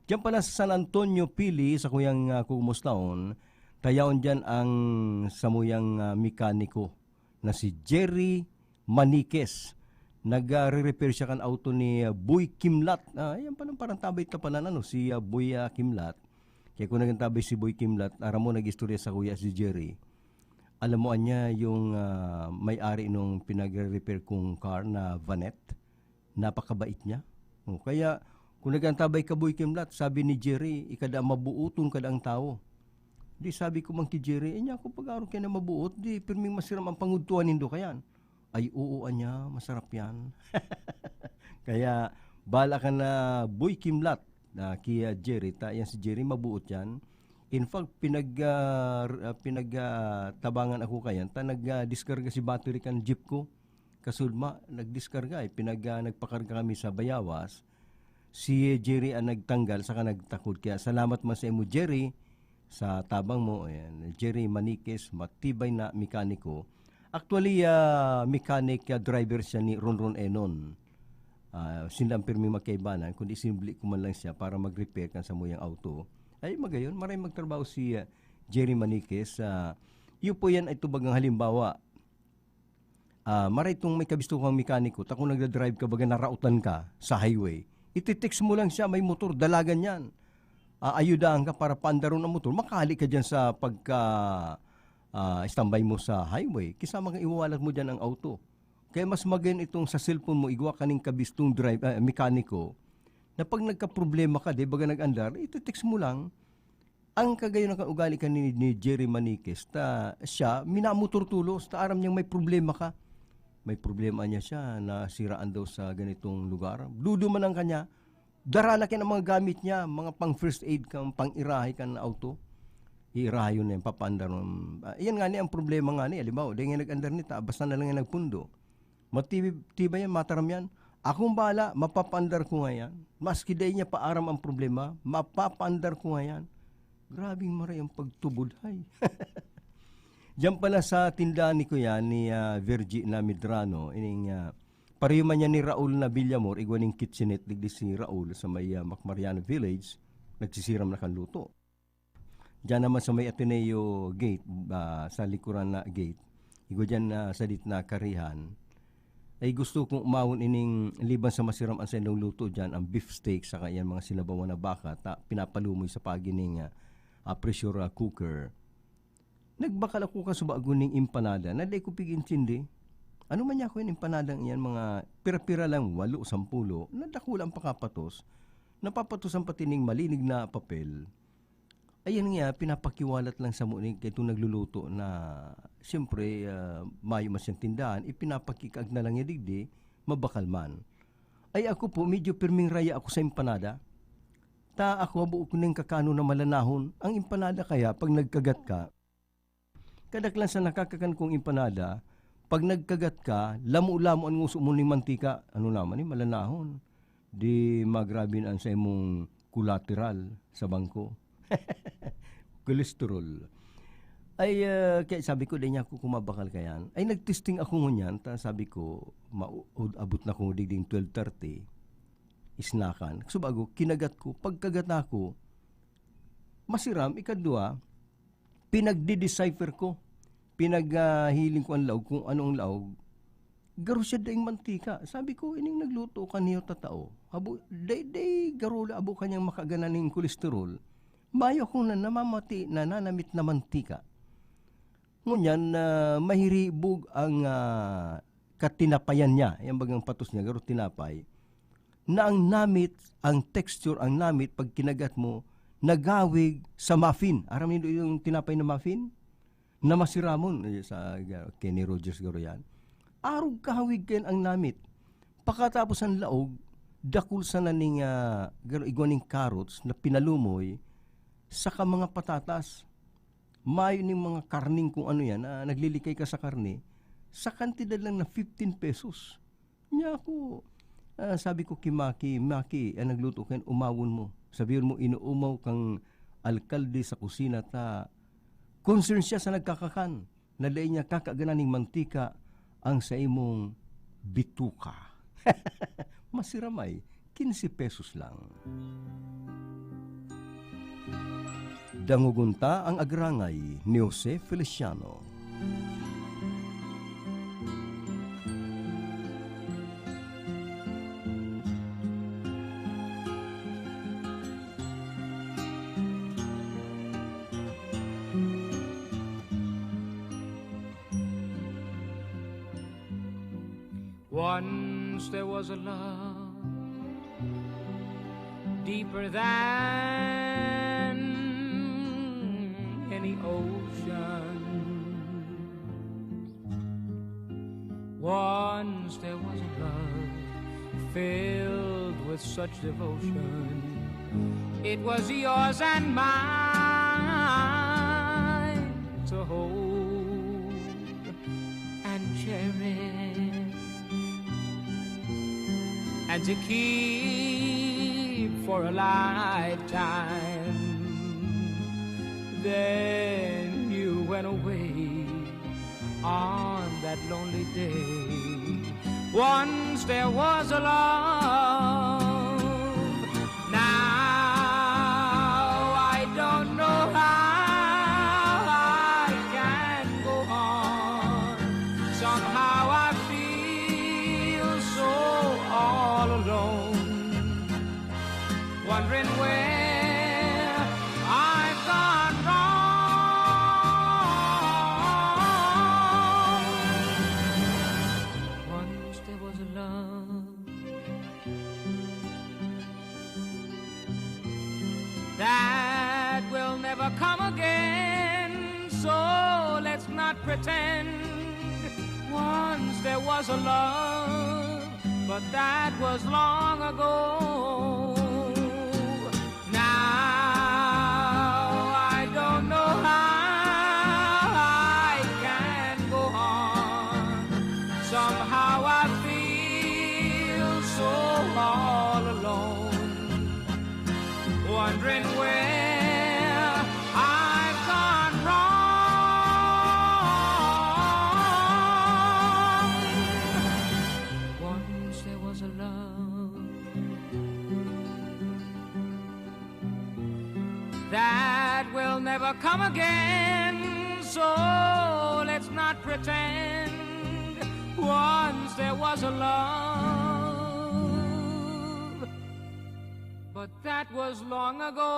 Diyan pala sa San Antonio, Pili, sakuyang, ah, kukumustaon, ta yaon diyan ang samuyang, ah, mekaniko na si Jerry Maniquez. Nag, ah, re-repair siya kan auto ni, ah, Boy Kimlat. Ah, yan pala, parang tabay ta pala, ano, si, ah, Boy, ah, Kimlat. Kaya kung naging tabay si Boy Kimlat, aram mo, nag-istorya sakuya si Jerry. Alam mo, anya yung, ah, may-ari nung pinagre-repair kong car na Vanette? Napakabait niya. Oh, kaya, kung nag-antabay ka, Boy Kimlat, sabi ni Jerry, "Ika daa mabuoton ka daang tawo." Di sabi ko man ki Jerry, "Eh, niya ako pag-aro kaya na mabuot, di pirming masiram ang pangudtuan nindo kayan." "Ay, oo, anya, masarap yan." Kaya, bala ka na, Boy Kimlat, na ki, ah, Jerry, ta, yan si Jerry, mabuot yan. In fact, pinag, ah, r-, ah, pinag, ah, tabangan ako kayan, ta nag, ah, diskarga si battery kan jeep ko. Kasulma, nagdiskarga, eh, pinag, ah, nagpakarga kami sa Bayawas. Si Jerry ang nagtanggal, saka nagtakod. Kaya salamat man sa imo, Jerry, sa tabang mo. Ayan, Jerry Maniquez, matibay na mekaniko. Actually, ah, mechanic, ah, driver siya ni Ronron Enon. Ah, sinda ang pirmi magkaibanan, kundi sinubli ko man lang siya para mag-repair kan samuyang auto. Ay, magayon, maray magtrabaho si, ah, Jerry Maniquez. Ah, iyo po yan ay tubagang halimbawa. Ah, maray itong may kabisto kang mekaniko, ta kung nagdadrive ka, baga naraotan ka sa highway, ititext mo lang siya, may motor, dalagan yan. Ah, ayudahan ka para paandaron ang motor, makali ka dyan sa pagka, ah, standby mo sa highway. Kisa mga iwawalat mo dyan ang auto. Kaya mas magayon itong sa cellphone mo, igwa ka ning kabistong drive, ah, mekaniko, na pag nagkaproblema ka, di baga nag-andar, ititext mo lang. Ang kagayon ng ugali ka ni, ni Jerry Maniquez, ta siya, minamotor tolos, ta aram niyang may problema ka. May problema niya siya, nasiraan daw sa ganitong lugar. Duduman ang kanya, dara na kaya ang mga gamit niya, mga pang first aid kang pang-irahay kan auto. Iirahayon na yan, papaandar mo. Ah, yan nga ni ang problema nga ni, halimbawa, dahil nga nag-andar ni ta, basta na lang yan nagpundo. Matibay, tibay yan, mataram yan. Akong bahala, mapapaandar ko nga yan. Maski dai niya pa aram ang problema, mapapaandar ko nga yan. Grabing maray ang pagtubod, hay. Diyan pala sa tindahan ni Kuya, ni, ah, Virgie na Medrano, ining, ah, pareho man yan ni Raul na Villamor, igwa ning kitchenette, digdi si Raul sa may, ah, Macmariano Village, nagsisiram na kan luto. Diyan naman sa may Ateneo gate, ah, sa likuran na gate, igwa diyan na sa ditna karihan, ay gusto kong umawon ining liban sa masiram ang saindong luto diyan, ang beef steak, saka yan mga sinabawan na baka, ta pinapalumoy sa pagi ning, ah, ah, pressure, ah, cooker. Nagbakal ako kasubago ning empanada na dai ko pig-intindi. Ano man niya ako yung empanadang iyan, mga pira-pira lang, walo, sampulo, na dakula ang pakapatos. Napapatosan pati ning malinig na papel. Ayan nga, pinapakiwalat lang sa muni kay itong nagluluto na, siyempre, ah, mayo man siyang tindahan, ipinapakikaag na lang niya digdi, mabakal man. Ay, ako po, medyo pirming raya ako sa empanada. Ta ako, habo ko ning kakano na malanahon. Ang empanada kaya, pag nagkagat ka, kadaklan sa nakakakan kong empanada, pag nagkagat ka, lamo-lamo an nguso mo ning mantika. Ano naman ni, malanahon. Di magrabe na an sa imong collateral sa bangko. Cholesterol. Ay, ah, kaya sabi ko, "Dai niya ako kumabakal kayan." Ay, nagtesting ako ngunyan, ta sabi ko, "Mau-, abot na ko digding twelve thirty, isnakan." Subago, kinagat ko. Pagkagat ako, masiram, ikadwa, pinagdi-decipher ko. Pinag, ah, hiling ko ang laog kung ano ang laog. Garo siya daing mantika. Sabi ko, "Ining nagluto kaniyo tatao. Habo, dai, dai garo la abo kanyang makaganan ning kolesterol. Mayo akong na-, namamati, nananamit na mantika." Ngunyan, ah, mahiribog ang, ah, katinapayan niya, yang bagang patos niya, garo tinapay, na ang namit, ang texture, ang namit, pag kinagat mo, nagawig sa muffin. Aram nindo yung tinapay na muffin? Na masiramon, eh, sa, ga-, Kenny Rogers garo yan. Arog kahawig kayan ang namit. Pakatapos ang laog, dakul sana ning, ah, garo igwa ning carrots na pinalumoy, saka mga patatas. Mayo ning mga karning kung ano yan, ah, naglilikay ka sa karne, sa kantidad lang na fifteen pesos. Niya ako, ah, sabi ko ki Maki, "Maki, ang nagluto kayan, umawon mo. Sabihon mo, inuumaw kang alkalde sa kusina ta concern siya sa nagkakakan, na dai niya kakaganan ning mantika ang sa imong bituka." Masiramay, quince pesos lang. Dangogon ta ang agrangay ni Jose Feliciano. Once there was a love deeper than any ocean. Once there was a love filled with such devotion. It was yours and mine to hold and cherish and to keep for a lifetime. Then you went away on that lonely day. Once there was a love. Now I don't know how I can go on. Somehow I feel so all alone, wondering where I've gone wrong. Once there was a love that will never come again, so let's not pretend. Once there was a love, but that was long ago. Now I don't know how I can go on. Somehow I feel so all alone, wondering where I've gone wrong. Once there was a love that will never come again, so let's not pretend. Once there was a love, but that was long ago.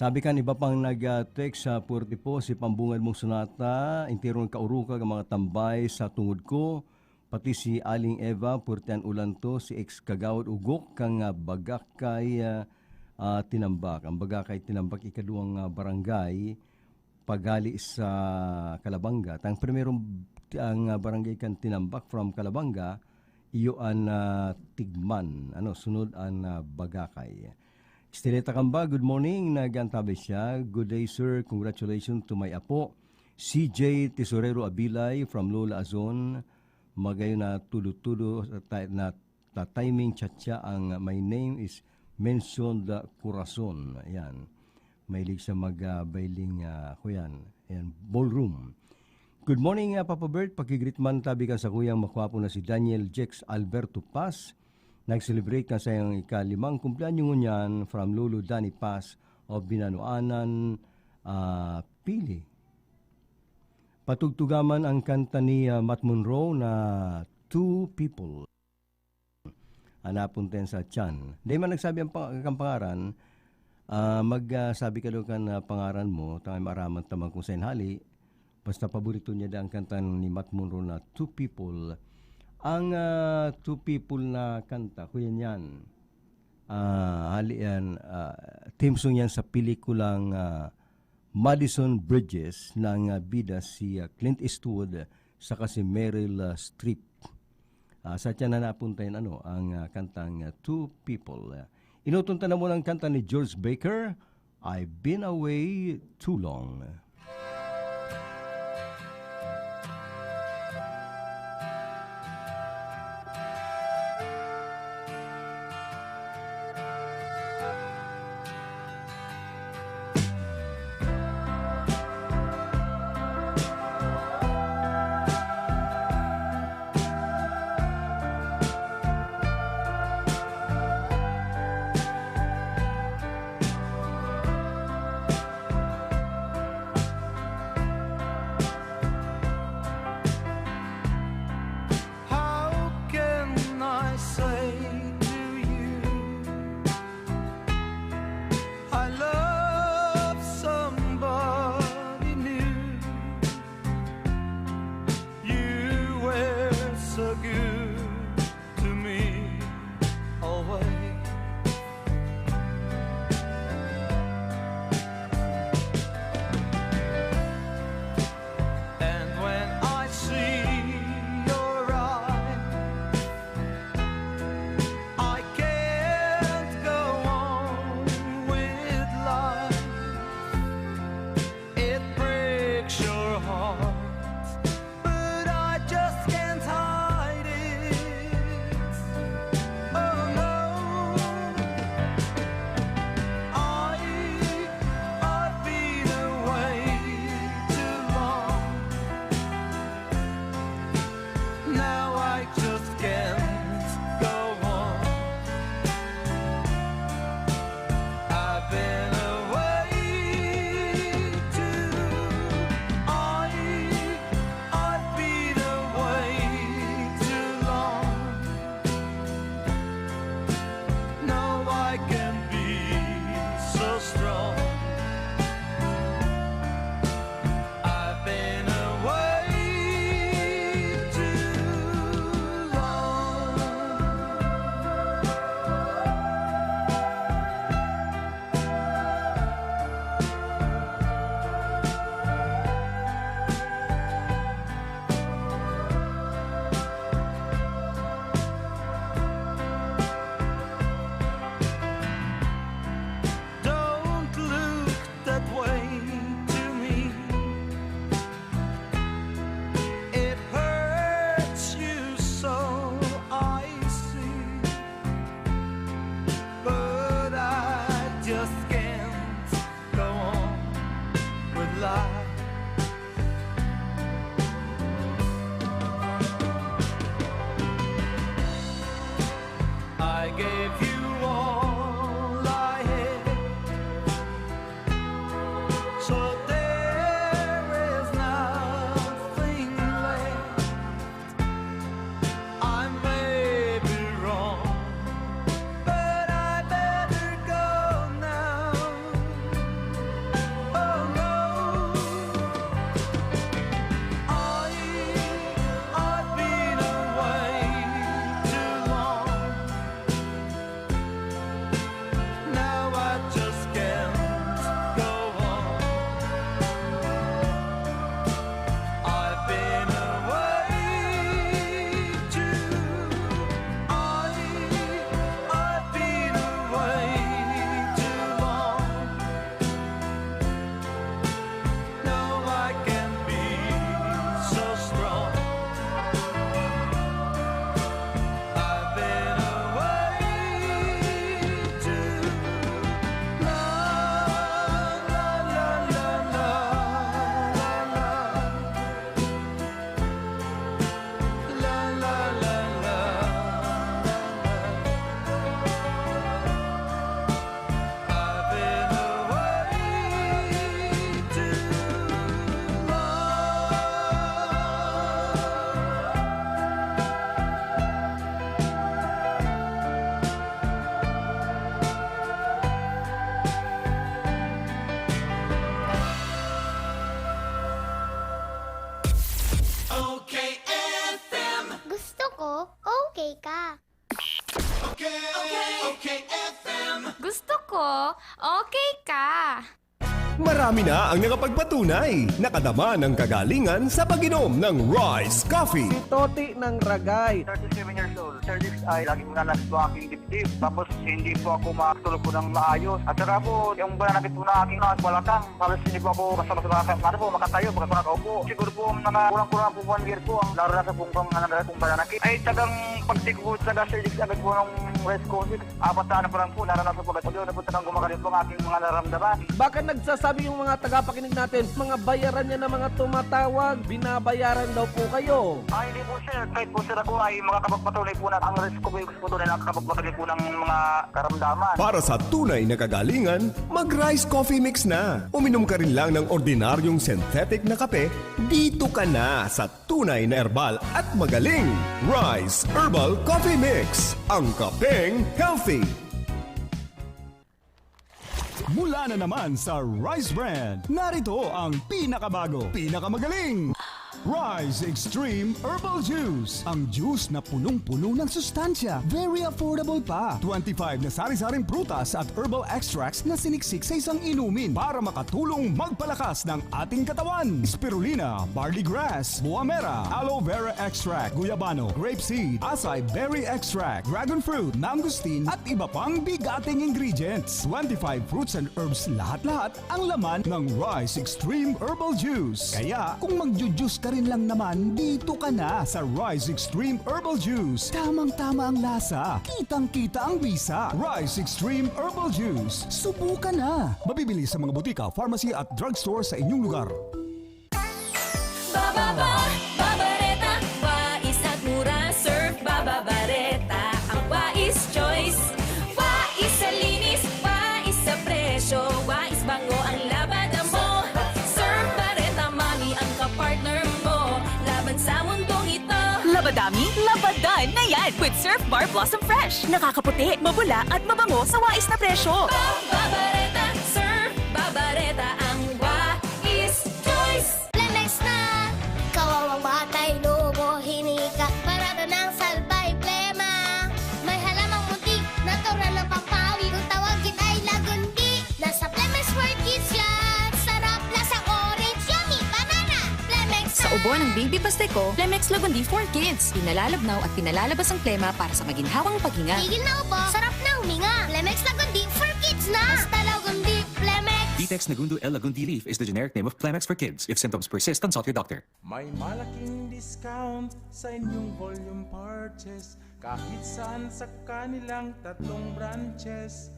Sabi kan iba pang nag-text sa Puerto Po, si Pambungad mong Sonata, enterong kaurukag ang mga tambay sa tungod ko, pati si Aling Eva, puwerte an ulan to, si ex Kagawad Ugok kan, ah, Bagakay, ah, ah, Tinambak. Ang Bagakay Tinambak, ikaduwang, ah, barangay, paghali sa Calabanga. Tang primerong, ang, ah, barangay kan Tinambak from Calabanga, iyo an, ah, Tigman, ano, sunod an, ah, Bagakay. Estelita Camba, good morning. Nag-antabay siya. "Good day, sir. Congratulations to my apo, C J Tesorero Abilay from Lola Azon. Magayon na tudo-tudo ta-, na ta-, timing chatya ang "My name is mentioned, uh, corazon." Ayan. Mahilig siya mag, ah, bailing, ah, kuyan. Ayan, ballroom. "Good morning, ah, Papa Bert. Pakigreet man tabi kan sakuyang makwapo na si Daniel Jex Alberto Paz. Nag-celebrate kan sayang ikalimang kumpleanyo ngunyan from Lolo Danny Paz of Binanuanan, ah, Pili." Patugtugaman ang kanta ni, ah, Matt Monro na Two People. Hanapon ten sa tiyan. Di man nagsabi ang pa-, ang pangaran, ah, mag, ah, sabi ka daw kan, ah, pangaran mo, tangay maaraman taman kung saan hali. Basta paborito niya da ang kanta ni Matt Monro na Two People. Ang, ah, Two People na kanta, kuya niyan, ah, hali yan, ah, theme song yan sa pelikulang, ah, Madison Bridges na ang, ah, bida si, ah, Clint Eastwood saka si Meryl, ah, Streep. Ah, sa tiyan na napunta yun, ano, ang, ah, kantang, ah, Two People. Ah, inoton ta na muna ang kanta ni George Baker, "I've Been Away Too Long." Gusto ko, okay ka. Marami na ang nakapagpatunay, nakadama ng kagalingan sa pag-inom ng Rice Coffee. Si Toti ng Ragay. thirty-seven years old. Sir Dix, ay lagi ko nananakit po aking dibdib. Tapos hindi po ako makatulog po ng maayos. At saka po, yung pananakit po na aking mga balakang, halos hindi po ako basta-basta makaka-, ano po, makatayo, basta makakaupo. Siguro po, mga kulang-kulang po one year po ang naranasan pong pang-, naranasan pong pananakit. Ay, tagang pagtik po, taga Sir Dix, agad po ng Rice Coffee. Apat na ano pa lang po, naranasan po agad. Pag-una po, tagang gumagaling po ang aking mga nararamdaman. Baka nagsasabi yung mga tagapakinig natin, mga bayaran niya na mga tumatawag, binabayaran daw po kayo. Ah, hindi po, sir. Kahit po, sir, ako ay makakapagpatunay po na ang Rice Coffee Mix po tunay na nakakapagpatunay po ng mga karamdaman. Para sa tunay na kagalingan, mag-Rice Coffee Mix na. Uminom ka rin lang ng ordinaryong synthetic na kape, dito ka na sa tunay na herbal at magaling. Rice Herbal Coffee Mix, ang kapeng healthy. Mula na naman sa Rice Brand, narito ang pinakabago, pinakamagaling Rice Extreme Herbal Juice. Ang juice na punong-puno ng sustansya, very affordable pa. Twenty-five na sari-saring prutas at herbal extracts na siniksik sa isang inumin para makatulong magpalakas ng ating katawan. Spirulina, barley grass, buamera, aloe vera extract, guyabano, grape seed, acai berry extract, dragon fruit, mangosteen, at iba pang bigating ingredients. Twenty-five fruits and herbs lahat-lahat ang laman ng Rice Extreme Herbal Juice. Kaya kung magju-juice ka rin lang naman, dito ka na sa Rice Extreme Herbal Juice. Tamang-tama ang lasa, kitang-kita ang bisa. Rice Extreme Herbal Juice. Subukan na! Mabibili sa mga butika, pharmacy at drugstore sa inyong lugar. Bababa, babareta, wais at mura, Surf Bababareta, ang wais choice. Wais sa linis, wais sa presyo, wais bango ang labada mo. Surf Bareta Mami ang kapartner mo laban sa mundong ito. Labadami, labadan na yan with Surf Bar Blossom Fresh. Nakakaputi, mabula at mabango sa wais na presyo. Babareta, Surf Babareta ang wais choice. Lemex na! Kawawang batay, lobo, hinika, parada ng salbay, plema. May halamang muntik, natural na pampawi. Kung tawagin ay lagundi, nasa Plemex for Kids yan. Sarap, lasang orange, yummy, banana. Plemex Sa ubo ng baby basta ko, Plemex Lagundi for Kids. Pinalalabnaw at pinalalabas ang plema para sa maginhawang paghinga. Tigil na ubo, sarap na huminga. Plemex Lagundi for Kids na. Basta Lagundi, Plemex. Vitex Nagundo L Lagundi leaf is the generic name of Plemex for Kids. If symptoms persist, consult your doctor. May malaking discount sa inyong volume purchase kahit saan sa kanilang tatlong branches.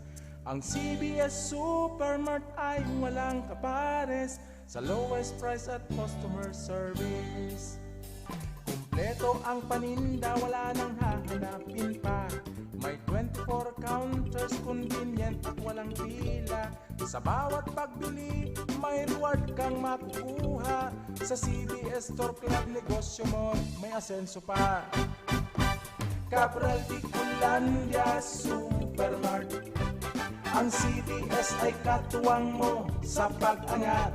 Ang C B S Supermart ay walang kapares sa lowest price at customer service. Kumpleto ang paninda, wala nang hahanapin pa. May twenty-four counters, convenient at walang pila. Sa bawat pagbili, may reward kang makukuha. Sa C B S Store Club, negosyo mo may asenso pa. Cabral Bicolandia Supermart. Ang C B S ay katuwang mo sa pag-angat.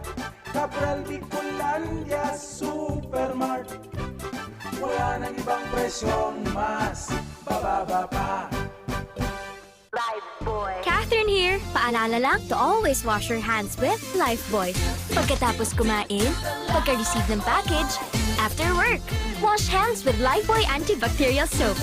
Cabral Bicolandia Supermart. Wala nang ibang presyong mas bababa pa. Lifebuoy. Catherine here. Paalala lang to always wash your hands with Lifebuoy. Pagkatapos kumain, pagka-receive ng package, after work. Wash hands with Lifebuoy antibacterial soap.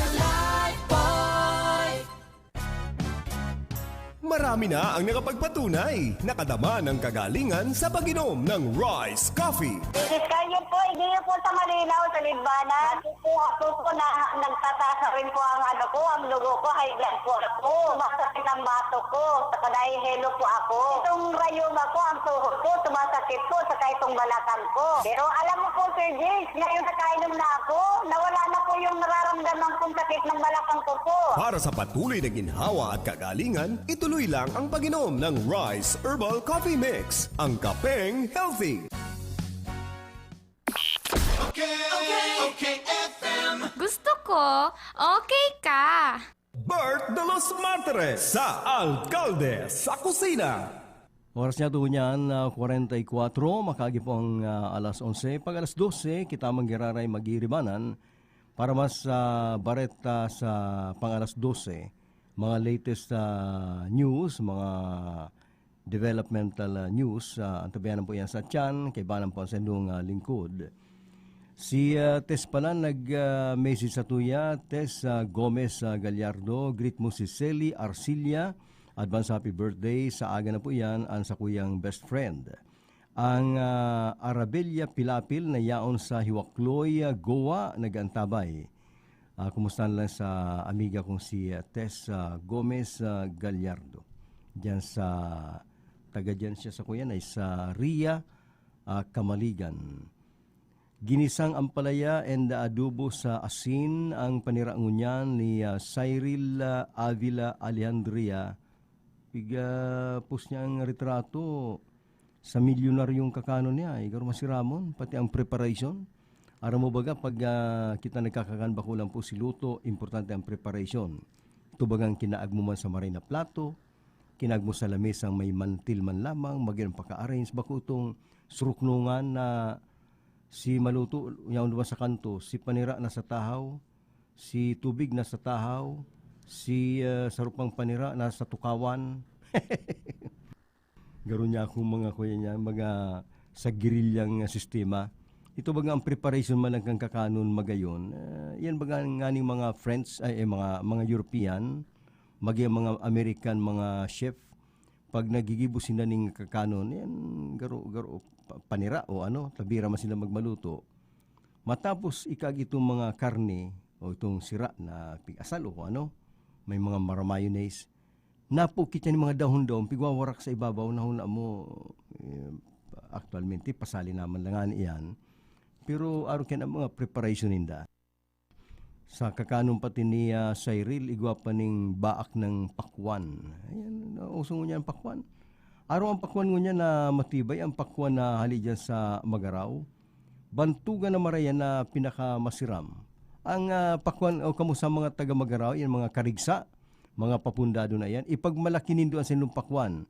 Marami na ang nakapagpatunay, nakadama ng kagalingan sa pag-inom ng Rice Coffee. Iskay niyo po, hindi niyo po sa malinaw, sa Libana. Ako po, ako po na nagtataas na rin po ang ano ko, ang dugo ko, high blood po ako. Sumasakit ang batok ko, saka nahihilo po ako. Itong rayuma ko, ang tuhod ko, sumasakit po, saka itong balakang ko. Pero alam mo po, Sir James, ngayon nakainom na ako, nawala na po yung nararamdaman kong sakit ng balakang ko po. Para sa patuloy na ginhawa at kagalingan, ituloy lang ang pag-inom ng Rice Herbal Coffee Mix, ang kapeng healthy. Okay, okay, F M. Gusto ko, okay ka. Bert de los Martires sa Alkalde sa Kusina. Oras niya tuho niyan, ah, kwarenta y kwatro, makagi po ang, ah, alas onse. Pag alas dose, kita manggiraray magiribanan para mas, ah, bareta sa pang alas dose. Mga latest, ah, news, mga developmental, ah, news, ah, antabayanan po yan sa tiyan, kaibanan po ang sendong, ah, lingkod. Si, ah, Tess pala nag, ah, message sa tuya, Tess, ah, Gomez, ah, Gallardo, greet mo si Selly Arcilia, advance happy birthday, sa aga na po yan, ang sakuyang best friend. Ang, ah, Arabella Pilapil na yaon sa Hiwakloy, ah, Goa, nag-antabay. Ah, kumusta na lang sa amiga kong si, ah, Tess, ah, Gomez, ah, Gallardo. Diyan sa, taga diyan siya sa kuyan ay sa Ria, ah, Kamaligan. Ginisang ampalaya and adobo sa asin ang panira ngunyan ni, ah, Cyril, ah, Avila Alejandria. Piga pos niya ang retrato. Sa milyonaryong kakanon niya, eh, garo masiramon, pati ang preparation. Aram mo baga, pag, ah, kita nagkakakan, bako lang po si luto, importante ang preparation. Ito bagang kinaag mo man sa maray na plato, kinaag mo sa lamesang may mantil man lamang, magin paka-arrange, bako itong suruknungan na si maluto, yaon duman sa kanto, si panira na sa tahaw, si tubig na sa tahaw, si, ah, sarupang panira na sa tukawan. Garo niya akong mga, kuya niya, mga sa gerilyang sistema. Ito baga ang preparation man lang kan kakanon magayon. Ah, yan baga nganing mga French, ay, eh, mga, mga European, maging mga American, mga chef, pag nagigibo sinda ning kakanon, yan, garo, garo, pa-, panira o ano, tabira man sila magmaluto. Matapos ikag itong mga karne o itong sira na pig-asal o kung ano, may mga mara-mayonnaise, napukit niya ning mga dahon-dahon, pigwawarak sa ibabaw, na huna mo, eh, aktualmente, pasali naman lang nga iyan. Pero aron kaya ang mga preparation ninda. Sa kakanon pati ni, ah, Cyril, igwa pa ning baak ng pakwan. Ayan, nauso ngunyan ang pakwan. Arong ang pakwan ngunyan na matibay, ang pakwan na hali dyan sa Magarao. Bantugan na marayan na pinakamasiram. Ang, ah, pakwan, o kamo sa mga taga Magarao, yan mga karigsa, mga papundado na yan, ipagmalaki nindo ang sinong pakwan.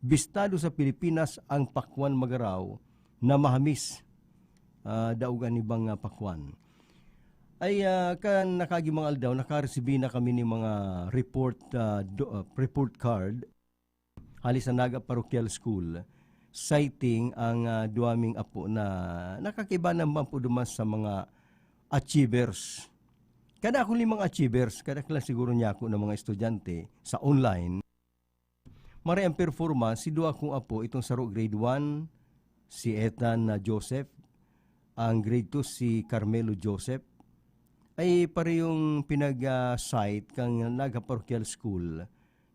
Bistado sa Pilipinas ang pakwan Magarao na mahamis, ah, daog an ibang, ah, pakwan. Ay, ah, kan nakaaging mga aldaw, nakaresibi na kami ning mga report, ah, do-, ah, report card hali sa Naga Parochial School, citing ang, ah, duwa ming apo na nakakaiba naman po duman sa mga achievers. Kada akong limang achievers, kada lang siguro niya ako ng mga estudyante sa online. Maray ang performance, si duwa kong apo, itong saro grade one, si Ethan na Joseph, ang grade two, si Carmelo Joseph, ay parehong pinag-, ah, cite kan Naga Parochial School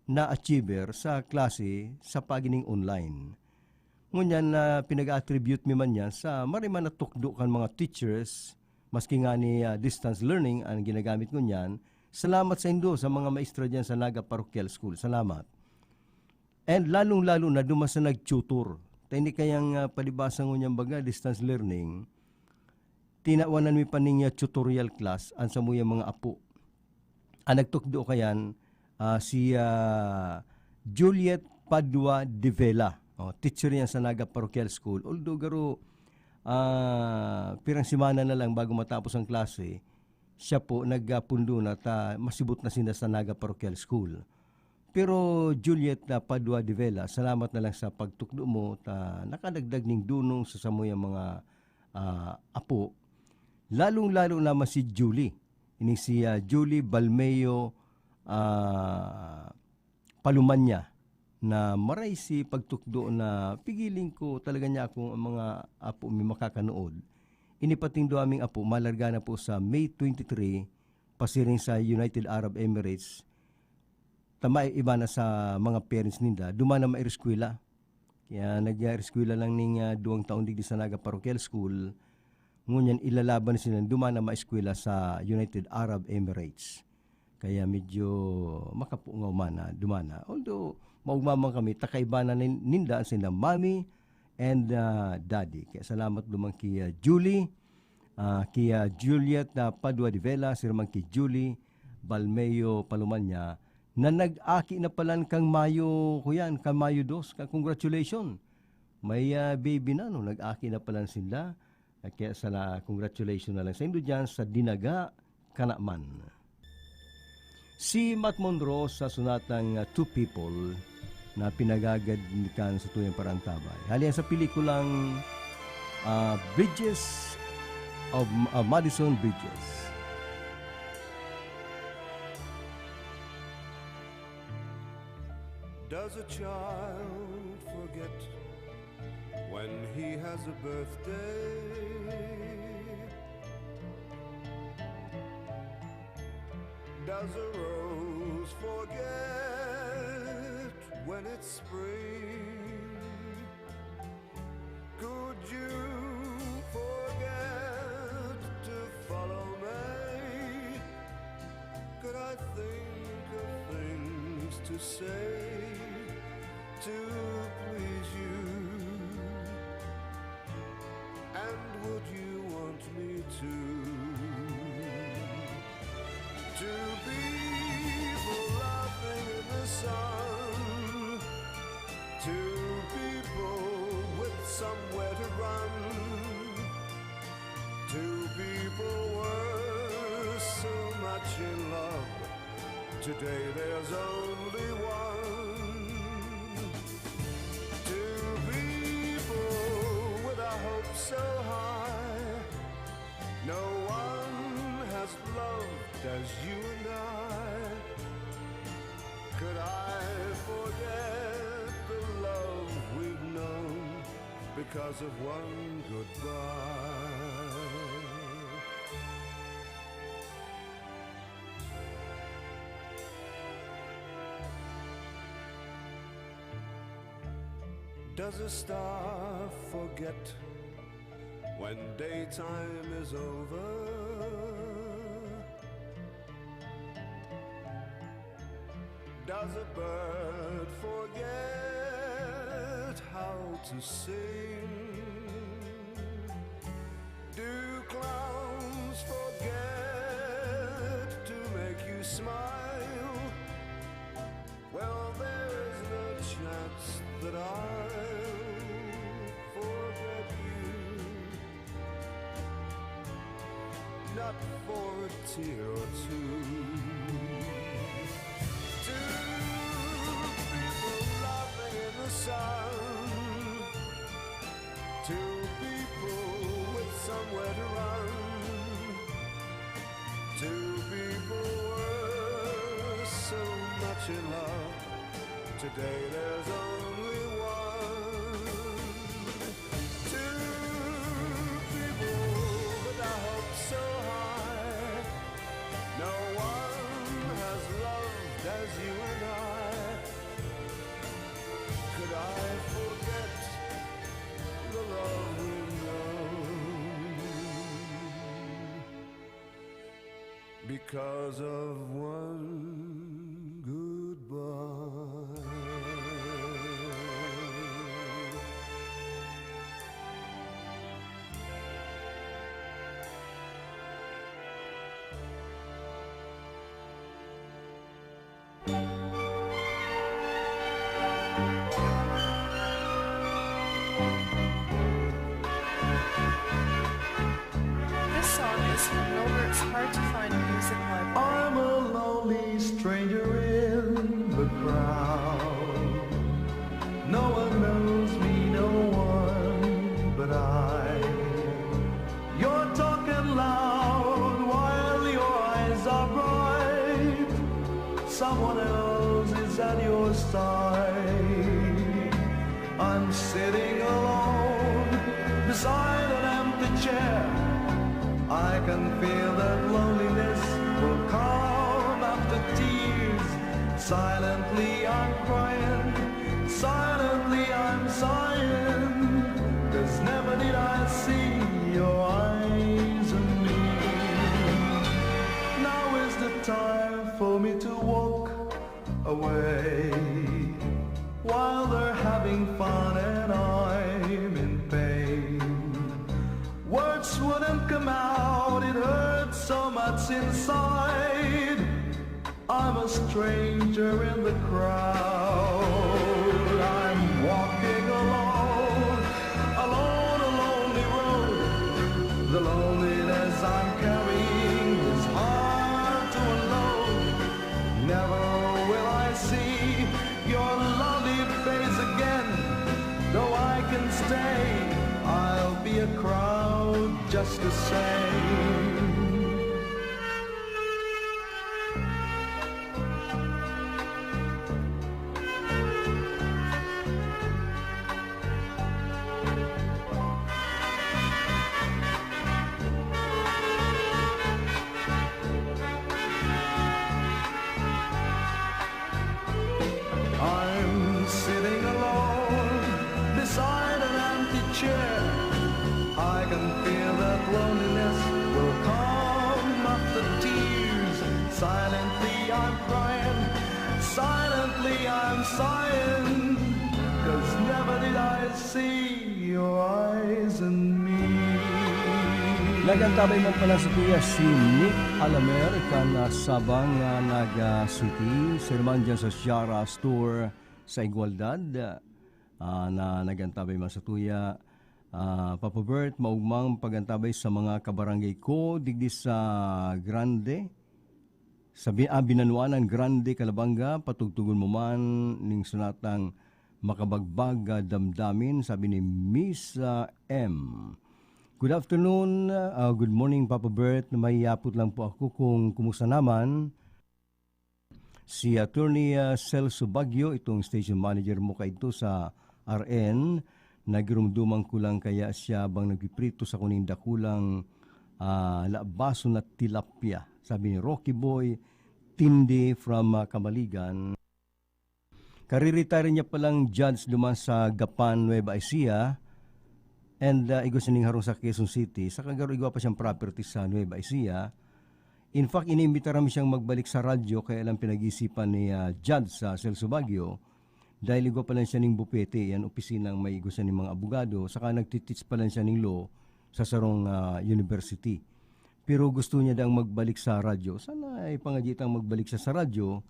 na achiever sa klase sa pagining online. Ngunyan na pinag-attribute mi man yan sa maray man na tukdo kan mga teachers, maski nga ni, ah, distance learning ang ginagamit ngunyan. Salamat sa indo, sa mga maestra dyan sa Naga Parochial School. Salamat. And lalong-lalo na duman sa nag-tutor. Ta ini kayang, ah, palibasa ngunyan baga, distance learning, tinawanan mi pa ning, ah, tutorial class an samuyang mga apo. Ang nagtukdo kayan, ah, si, ah, Juliet Padua de Vela. Oh, teacher yan sa Naga Parochial School. Although garo, ah, pirang semana na lang bago matapos ang klase, siya po nagpundo na ta masibot na sinda sa Naga Parochial School. Pero Juliet na Padua de Vela, salamat na lang sa pagtukdo mo ta nakadagdag ning dunong sa samuyang mga, ah, apo, lalong-lalo na man si Julie. Ini si, ah, Julie Balmeo, ah, Palumanya, na maray si pagtukdo na pigiling ko talaga niya akong ang mga apo mi makakanood. Ini pating duwa ming apo, malarga na po sa May twenty-three, pasiring sa United Arab Emirates. Tama, iba na sa mga parents ninda, duman na maeskwela. Kaya nag-eskwela lang ning, ah, duwang taon digdi sa Naga Parochial School. Ngunyan ilalaban sila duman na maeskwela sa United Arab Emirates. Kaya medyo makapungaw man na duman na. Although, maugma man kami, takaiba na nin-, ninda sila mommy and, ah, daddy. Kaya salamat duman ki, ah, Julie, ah, ki, ah, Juliet na Padua de Vela, sir man ki Julie Balmeo Palumanya, na nag-aki na palan kang Mayo, kuyan, kang Mayo dos. Ka-, congratulations. May, ah, baby na, no? Nag-aki na palan sila. Kaya sala-, congratulations na lang sa indo dyan sa Dinaga, Kanaman. Si Matt Monro sa sonatang, ah, Two People na pinagagad kan sa tuyang parantabay. Hali sa pelikulang, ah, Bridges of, ah, Madison Bridges. Does a child forget when he has a birthday? Does a rose forget when it's spring? Could you forget to follow me? Could I think of things to say to please you? And would you want me to? Two people laughing in the sun. Two people with somewhere to run. Two people were so much in love. Today there's only one. Two people with a hope so high. No one has loved as you and I. Could I forget the love we've known because of one goodbye? Does a star forget when daytime is over? Does a bird forget how to sing? Do clowns forget to make you smile? Well, there is no chance that I'll forget you. Not for a tear or two. Two people laughing in the sun. Two people with somewhere to run. Two people were so much in love. Today there's only one. Two people with a hope so high. No one has loved as you and I. Could I forget the love we know because of one goodbye? This song is from Robert's Hard to Find Music Library. I'm a lonely stranger in the crowd. No one knows me, no one but I. You're talking loud while your eyes are bright. Someone else is at your side. I'm sitting alone beside an empty chair. I can feel that loneliness will come after tears. Silently I'm crying, silently I'm sighing, 'cause never did I see your eyes on me. Now is the time for me to walk away while they're having fun and I'm in pain. Words wouldn't come out, it hurts so much inside. I'm a stranger in the crowd. I'm walking alone, alone, a lonely road. The loneliness I'm carrying is hard to unload. Though I can stay, I'll be a crowd just the same. I'm sitting alone beside an empty chair. I can feel that loneliness will come after tears. Silently I'm crying, silently I'm sighing, 'cause never did I see your eyes in me. Nagantabay man pala sa tuya si Nick Alamer kan, ah, Sabang, ah, Naga City. Siya naman dyan sa Shara Store sa Igualdad, ah, na nagantabay man sa tuya. Ah, Papa Bert, maugmang pagantabay sa mga kabarangay ko digdi sa Grande. Sa bi-, ah, Binanuanan Grande, Calabanga, patugtugon mo man ning sunatang makabagbag, ah, damdamin, sabi ni Miss, ah, M. Good afternoon, ah, good morning, Papa Bert. May yapot lang po ako kung kumusta naman si Attorney, ah, Celso Bagyo, itong station manager mo kaidto sa R N. Nagirumduman ko lang kaya siya bang nagpiprito sa kuning dakulang, ah, labason na tilapia, sabi ni Rocky Boy Tindi from, ah, Kamaligan. Kariretire niya palang judge duman sa Gapan, Nueva Ecija, and, ah, igwa siya ning harong sa Quezon City. Saka garo igwa pa siyang property sa Nueva Ecija. In fact, inimbitaran mi siyang magbalik sa radyo, kaya lang pinag-iisipan ni, ah, Judge, ah, Celso Bagyo, dahil igwa pa lang siya ning bupete, yan opisinang may igwa siya ning mga abogado, saka nagtiteach pa lang siya ning law sa sarong, ah, university. Pero gusto niya daang magbalik sa radyo. Sana ipangadyi tang magbalik siya sa radyo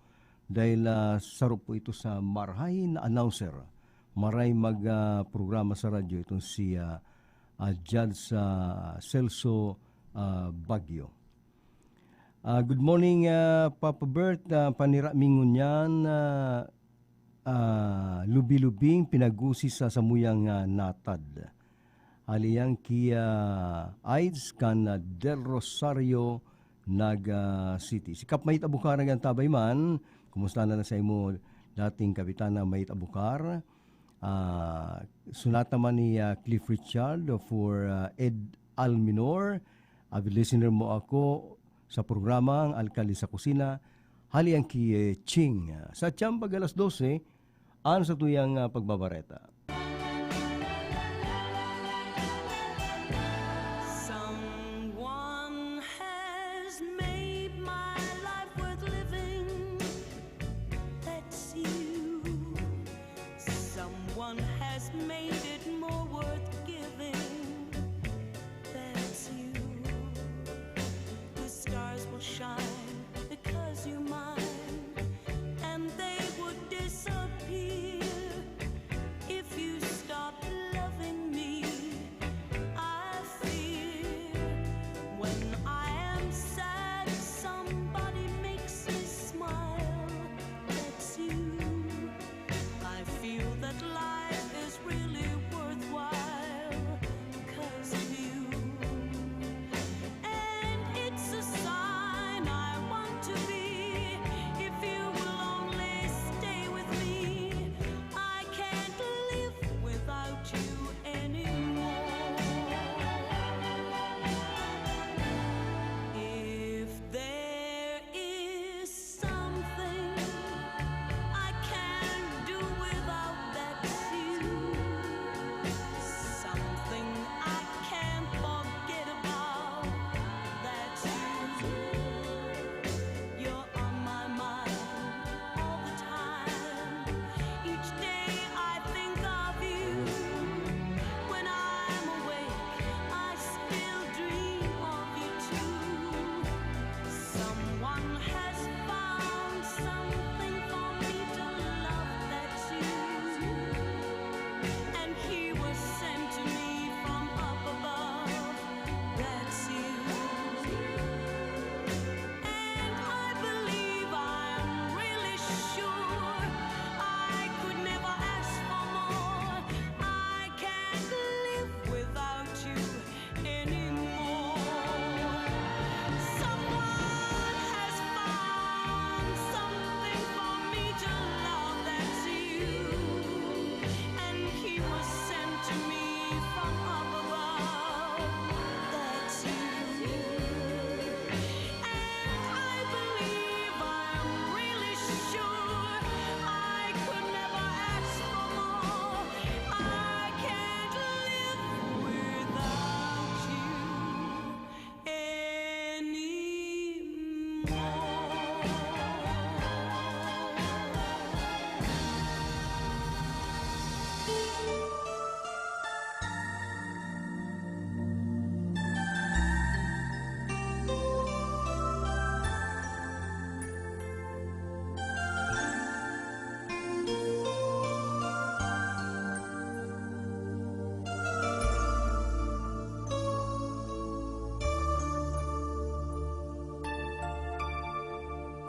dahil, ah, saro po ito sa marahay na announcer. Maray mag, ah, programa sa radyo itong si, ah, ah, Judge, ah, Celso, ah, Bagyo. Ah, good morning, ah, Papa Bert. Ah, panira mi ngunyan, ah, ah, lubi-lubing pinagusi sa samuyang, ah, natad. Hali yan ki, ah, Aids kan, ah, Del Rosario, Naga City. Si Kap Mayit Abukar, nagantabay man. Kumusta na lang sa imo, dating Kapitana Mayit Abukar? Ah, sunata man ni, ah, Cliff Richard for, ah, Ed Alminor. Avid listener mo ako sa programang Alkalde sa Kusina, hali yan ki, eh, Ching. Sa Chambag alas dose, an sa tuyang, ah, pagbabareta. Someone has made my life worth living. That's you. Someone has made it more worth giving. That's you. The stars will shine because you're mine, and they would disappear if you stop loving me. I fear when I am sad, somebody makes me smile. That's you. I feel that life is really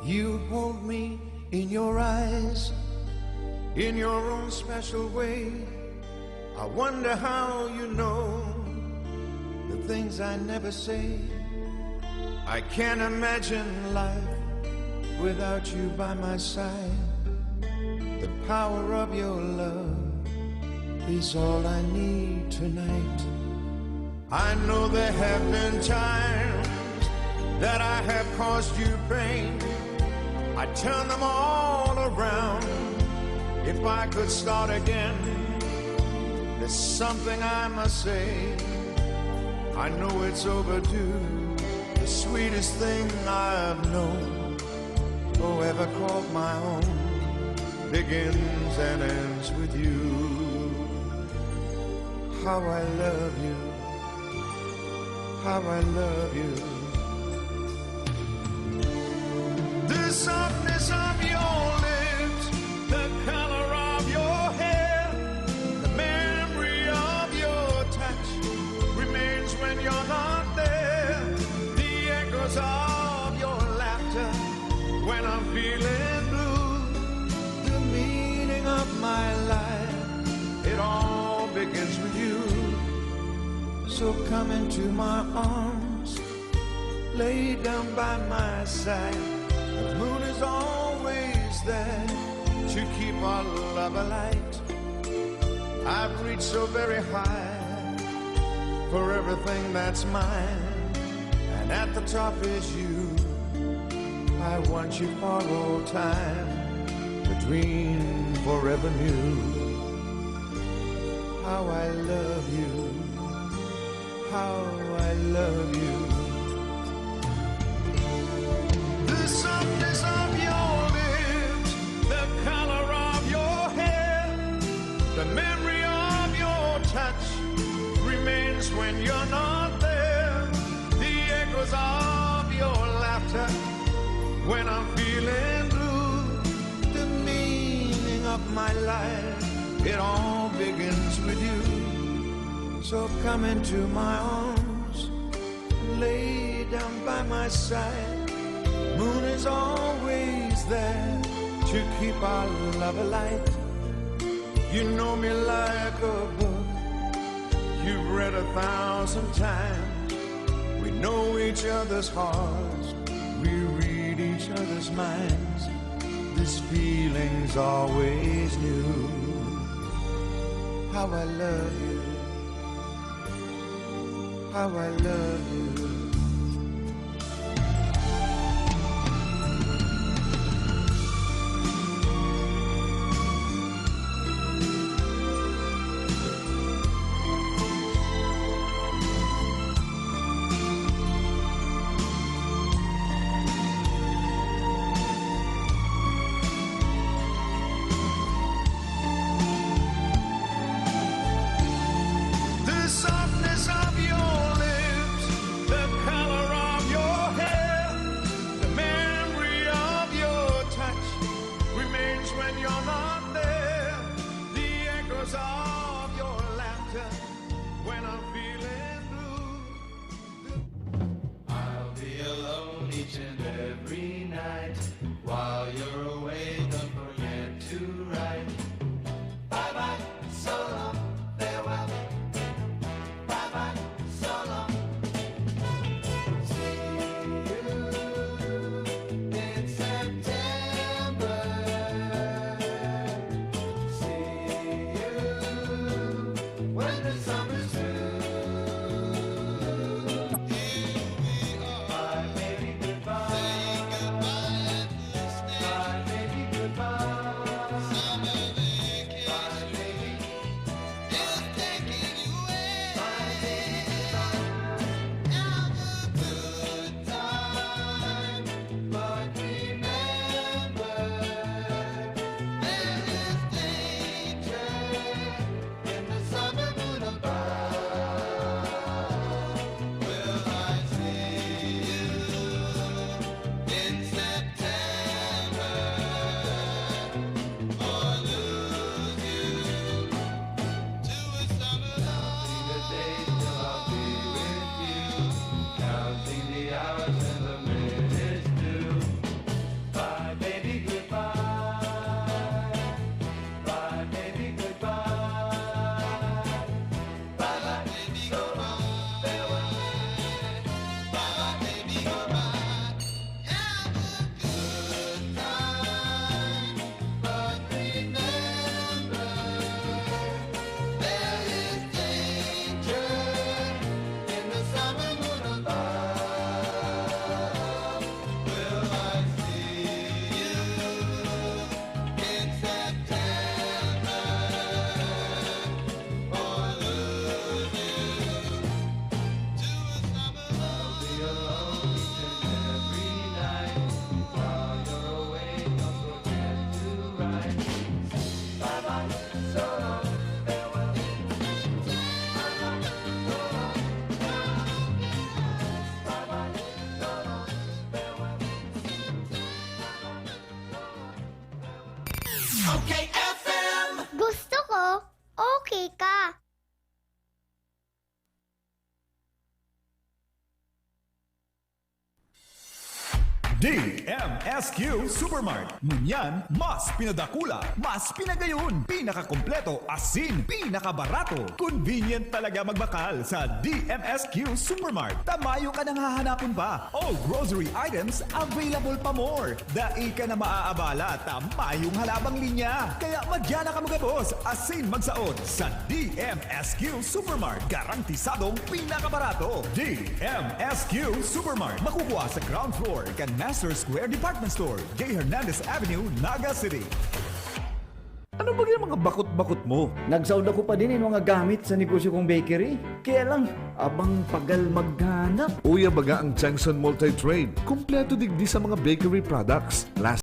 You hold me in your eyes, in your own special way. I wonder how you know the things I never say. I can't imagine life without you by my side. The power of your love is all I need tonight. I know there have been times that I have caused you pain. I turn them all around. If I could start again, there's something I must say. I know it's overdue. The sweetest thing I've known. Oh, ever called my own, begins and ends with you. How I love you. How I love you. The softness of your lips, the color of your hair, the memory of your touch remains when you're not there. The echoes of your laughter when I'm feeling blue. The meaning of my life, it all begins with you. So come into my arms, lay down by my side. The moon is always there to keep our love alight. I've reached so very high for everything that's mine, and at the top is you. I want you for all time, a dream forever new. How I love you. How I love you. The softness of your lips, the color of your hair, the memory of your touch remains when you're not there. The echoes of your laughter when I'm feeling blue. The meaning of my life, it all begins with you. So come into my arms, lay down by my side. Moon is always there to keep our love alight. You know me like a book you've read a thousand times. We know each other's hearts, we read each other's minds. This feeling's always new. How I love you. How I love you. The softness of your lips, the color of your hair, the memory of your touch remains when you're not there. The echoes of your laughter when I'm feeling blue. I'll be alone each and every night while you're away. Don't forget to write. Bye bye, so long, farewell. Bye bye, so long. See you in September. See you Kika. D M S Q Supermart. Ngunyan, mas pinadakula, mas pinagayon, pinakakompleto, asin pinakabarato. Convenient talaga magbakal sa D M S Q Supermart. Ta mayo ka nang hahanapon pa. All grocery items available pa more. Dai ka na maaabala ta mayong halabang linya. Kaya madya na kamo gabos asin magsaot sa D M S Q Supermart. Garantisadong pinakabarato. D M S Q Supermart. Makukuha sa ground floor kan Master Square Department Store, J Hernandez Avenue, Naga City. Ano ba yung mga bakot-bakot mo? Nagsaod ako pa din yung mga gamit sa negosyo kong bakery. Kaya lang, abang pagal maghanap. Uya baga ang Changsan Multi-Trade. Kompleto digdi sa mga bakery products. Last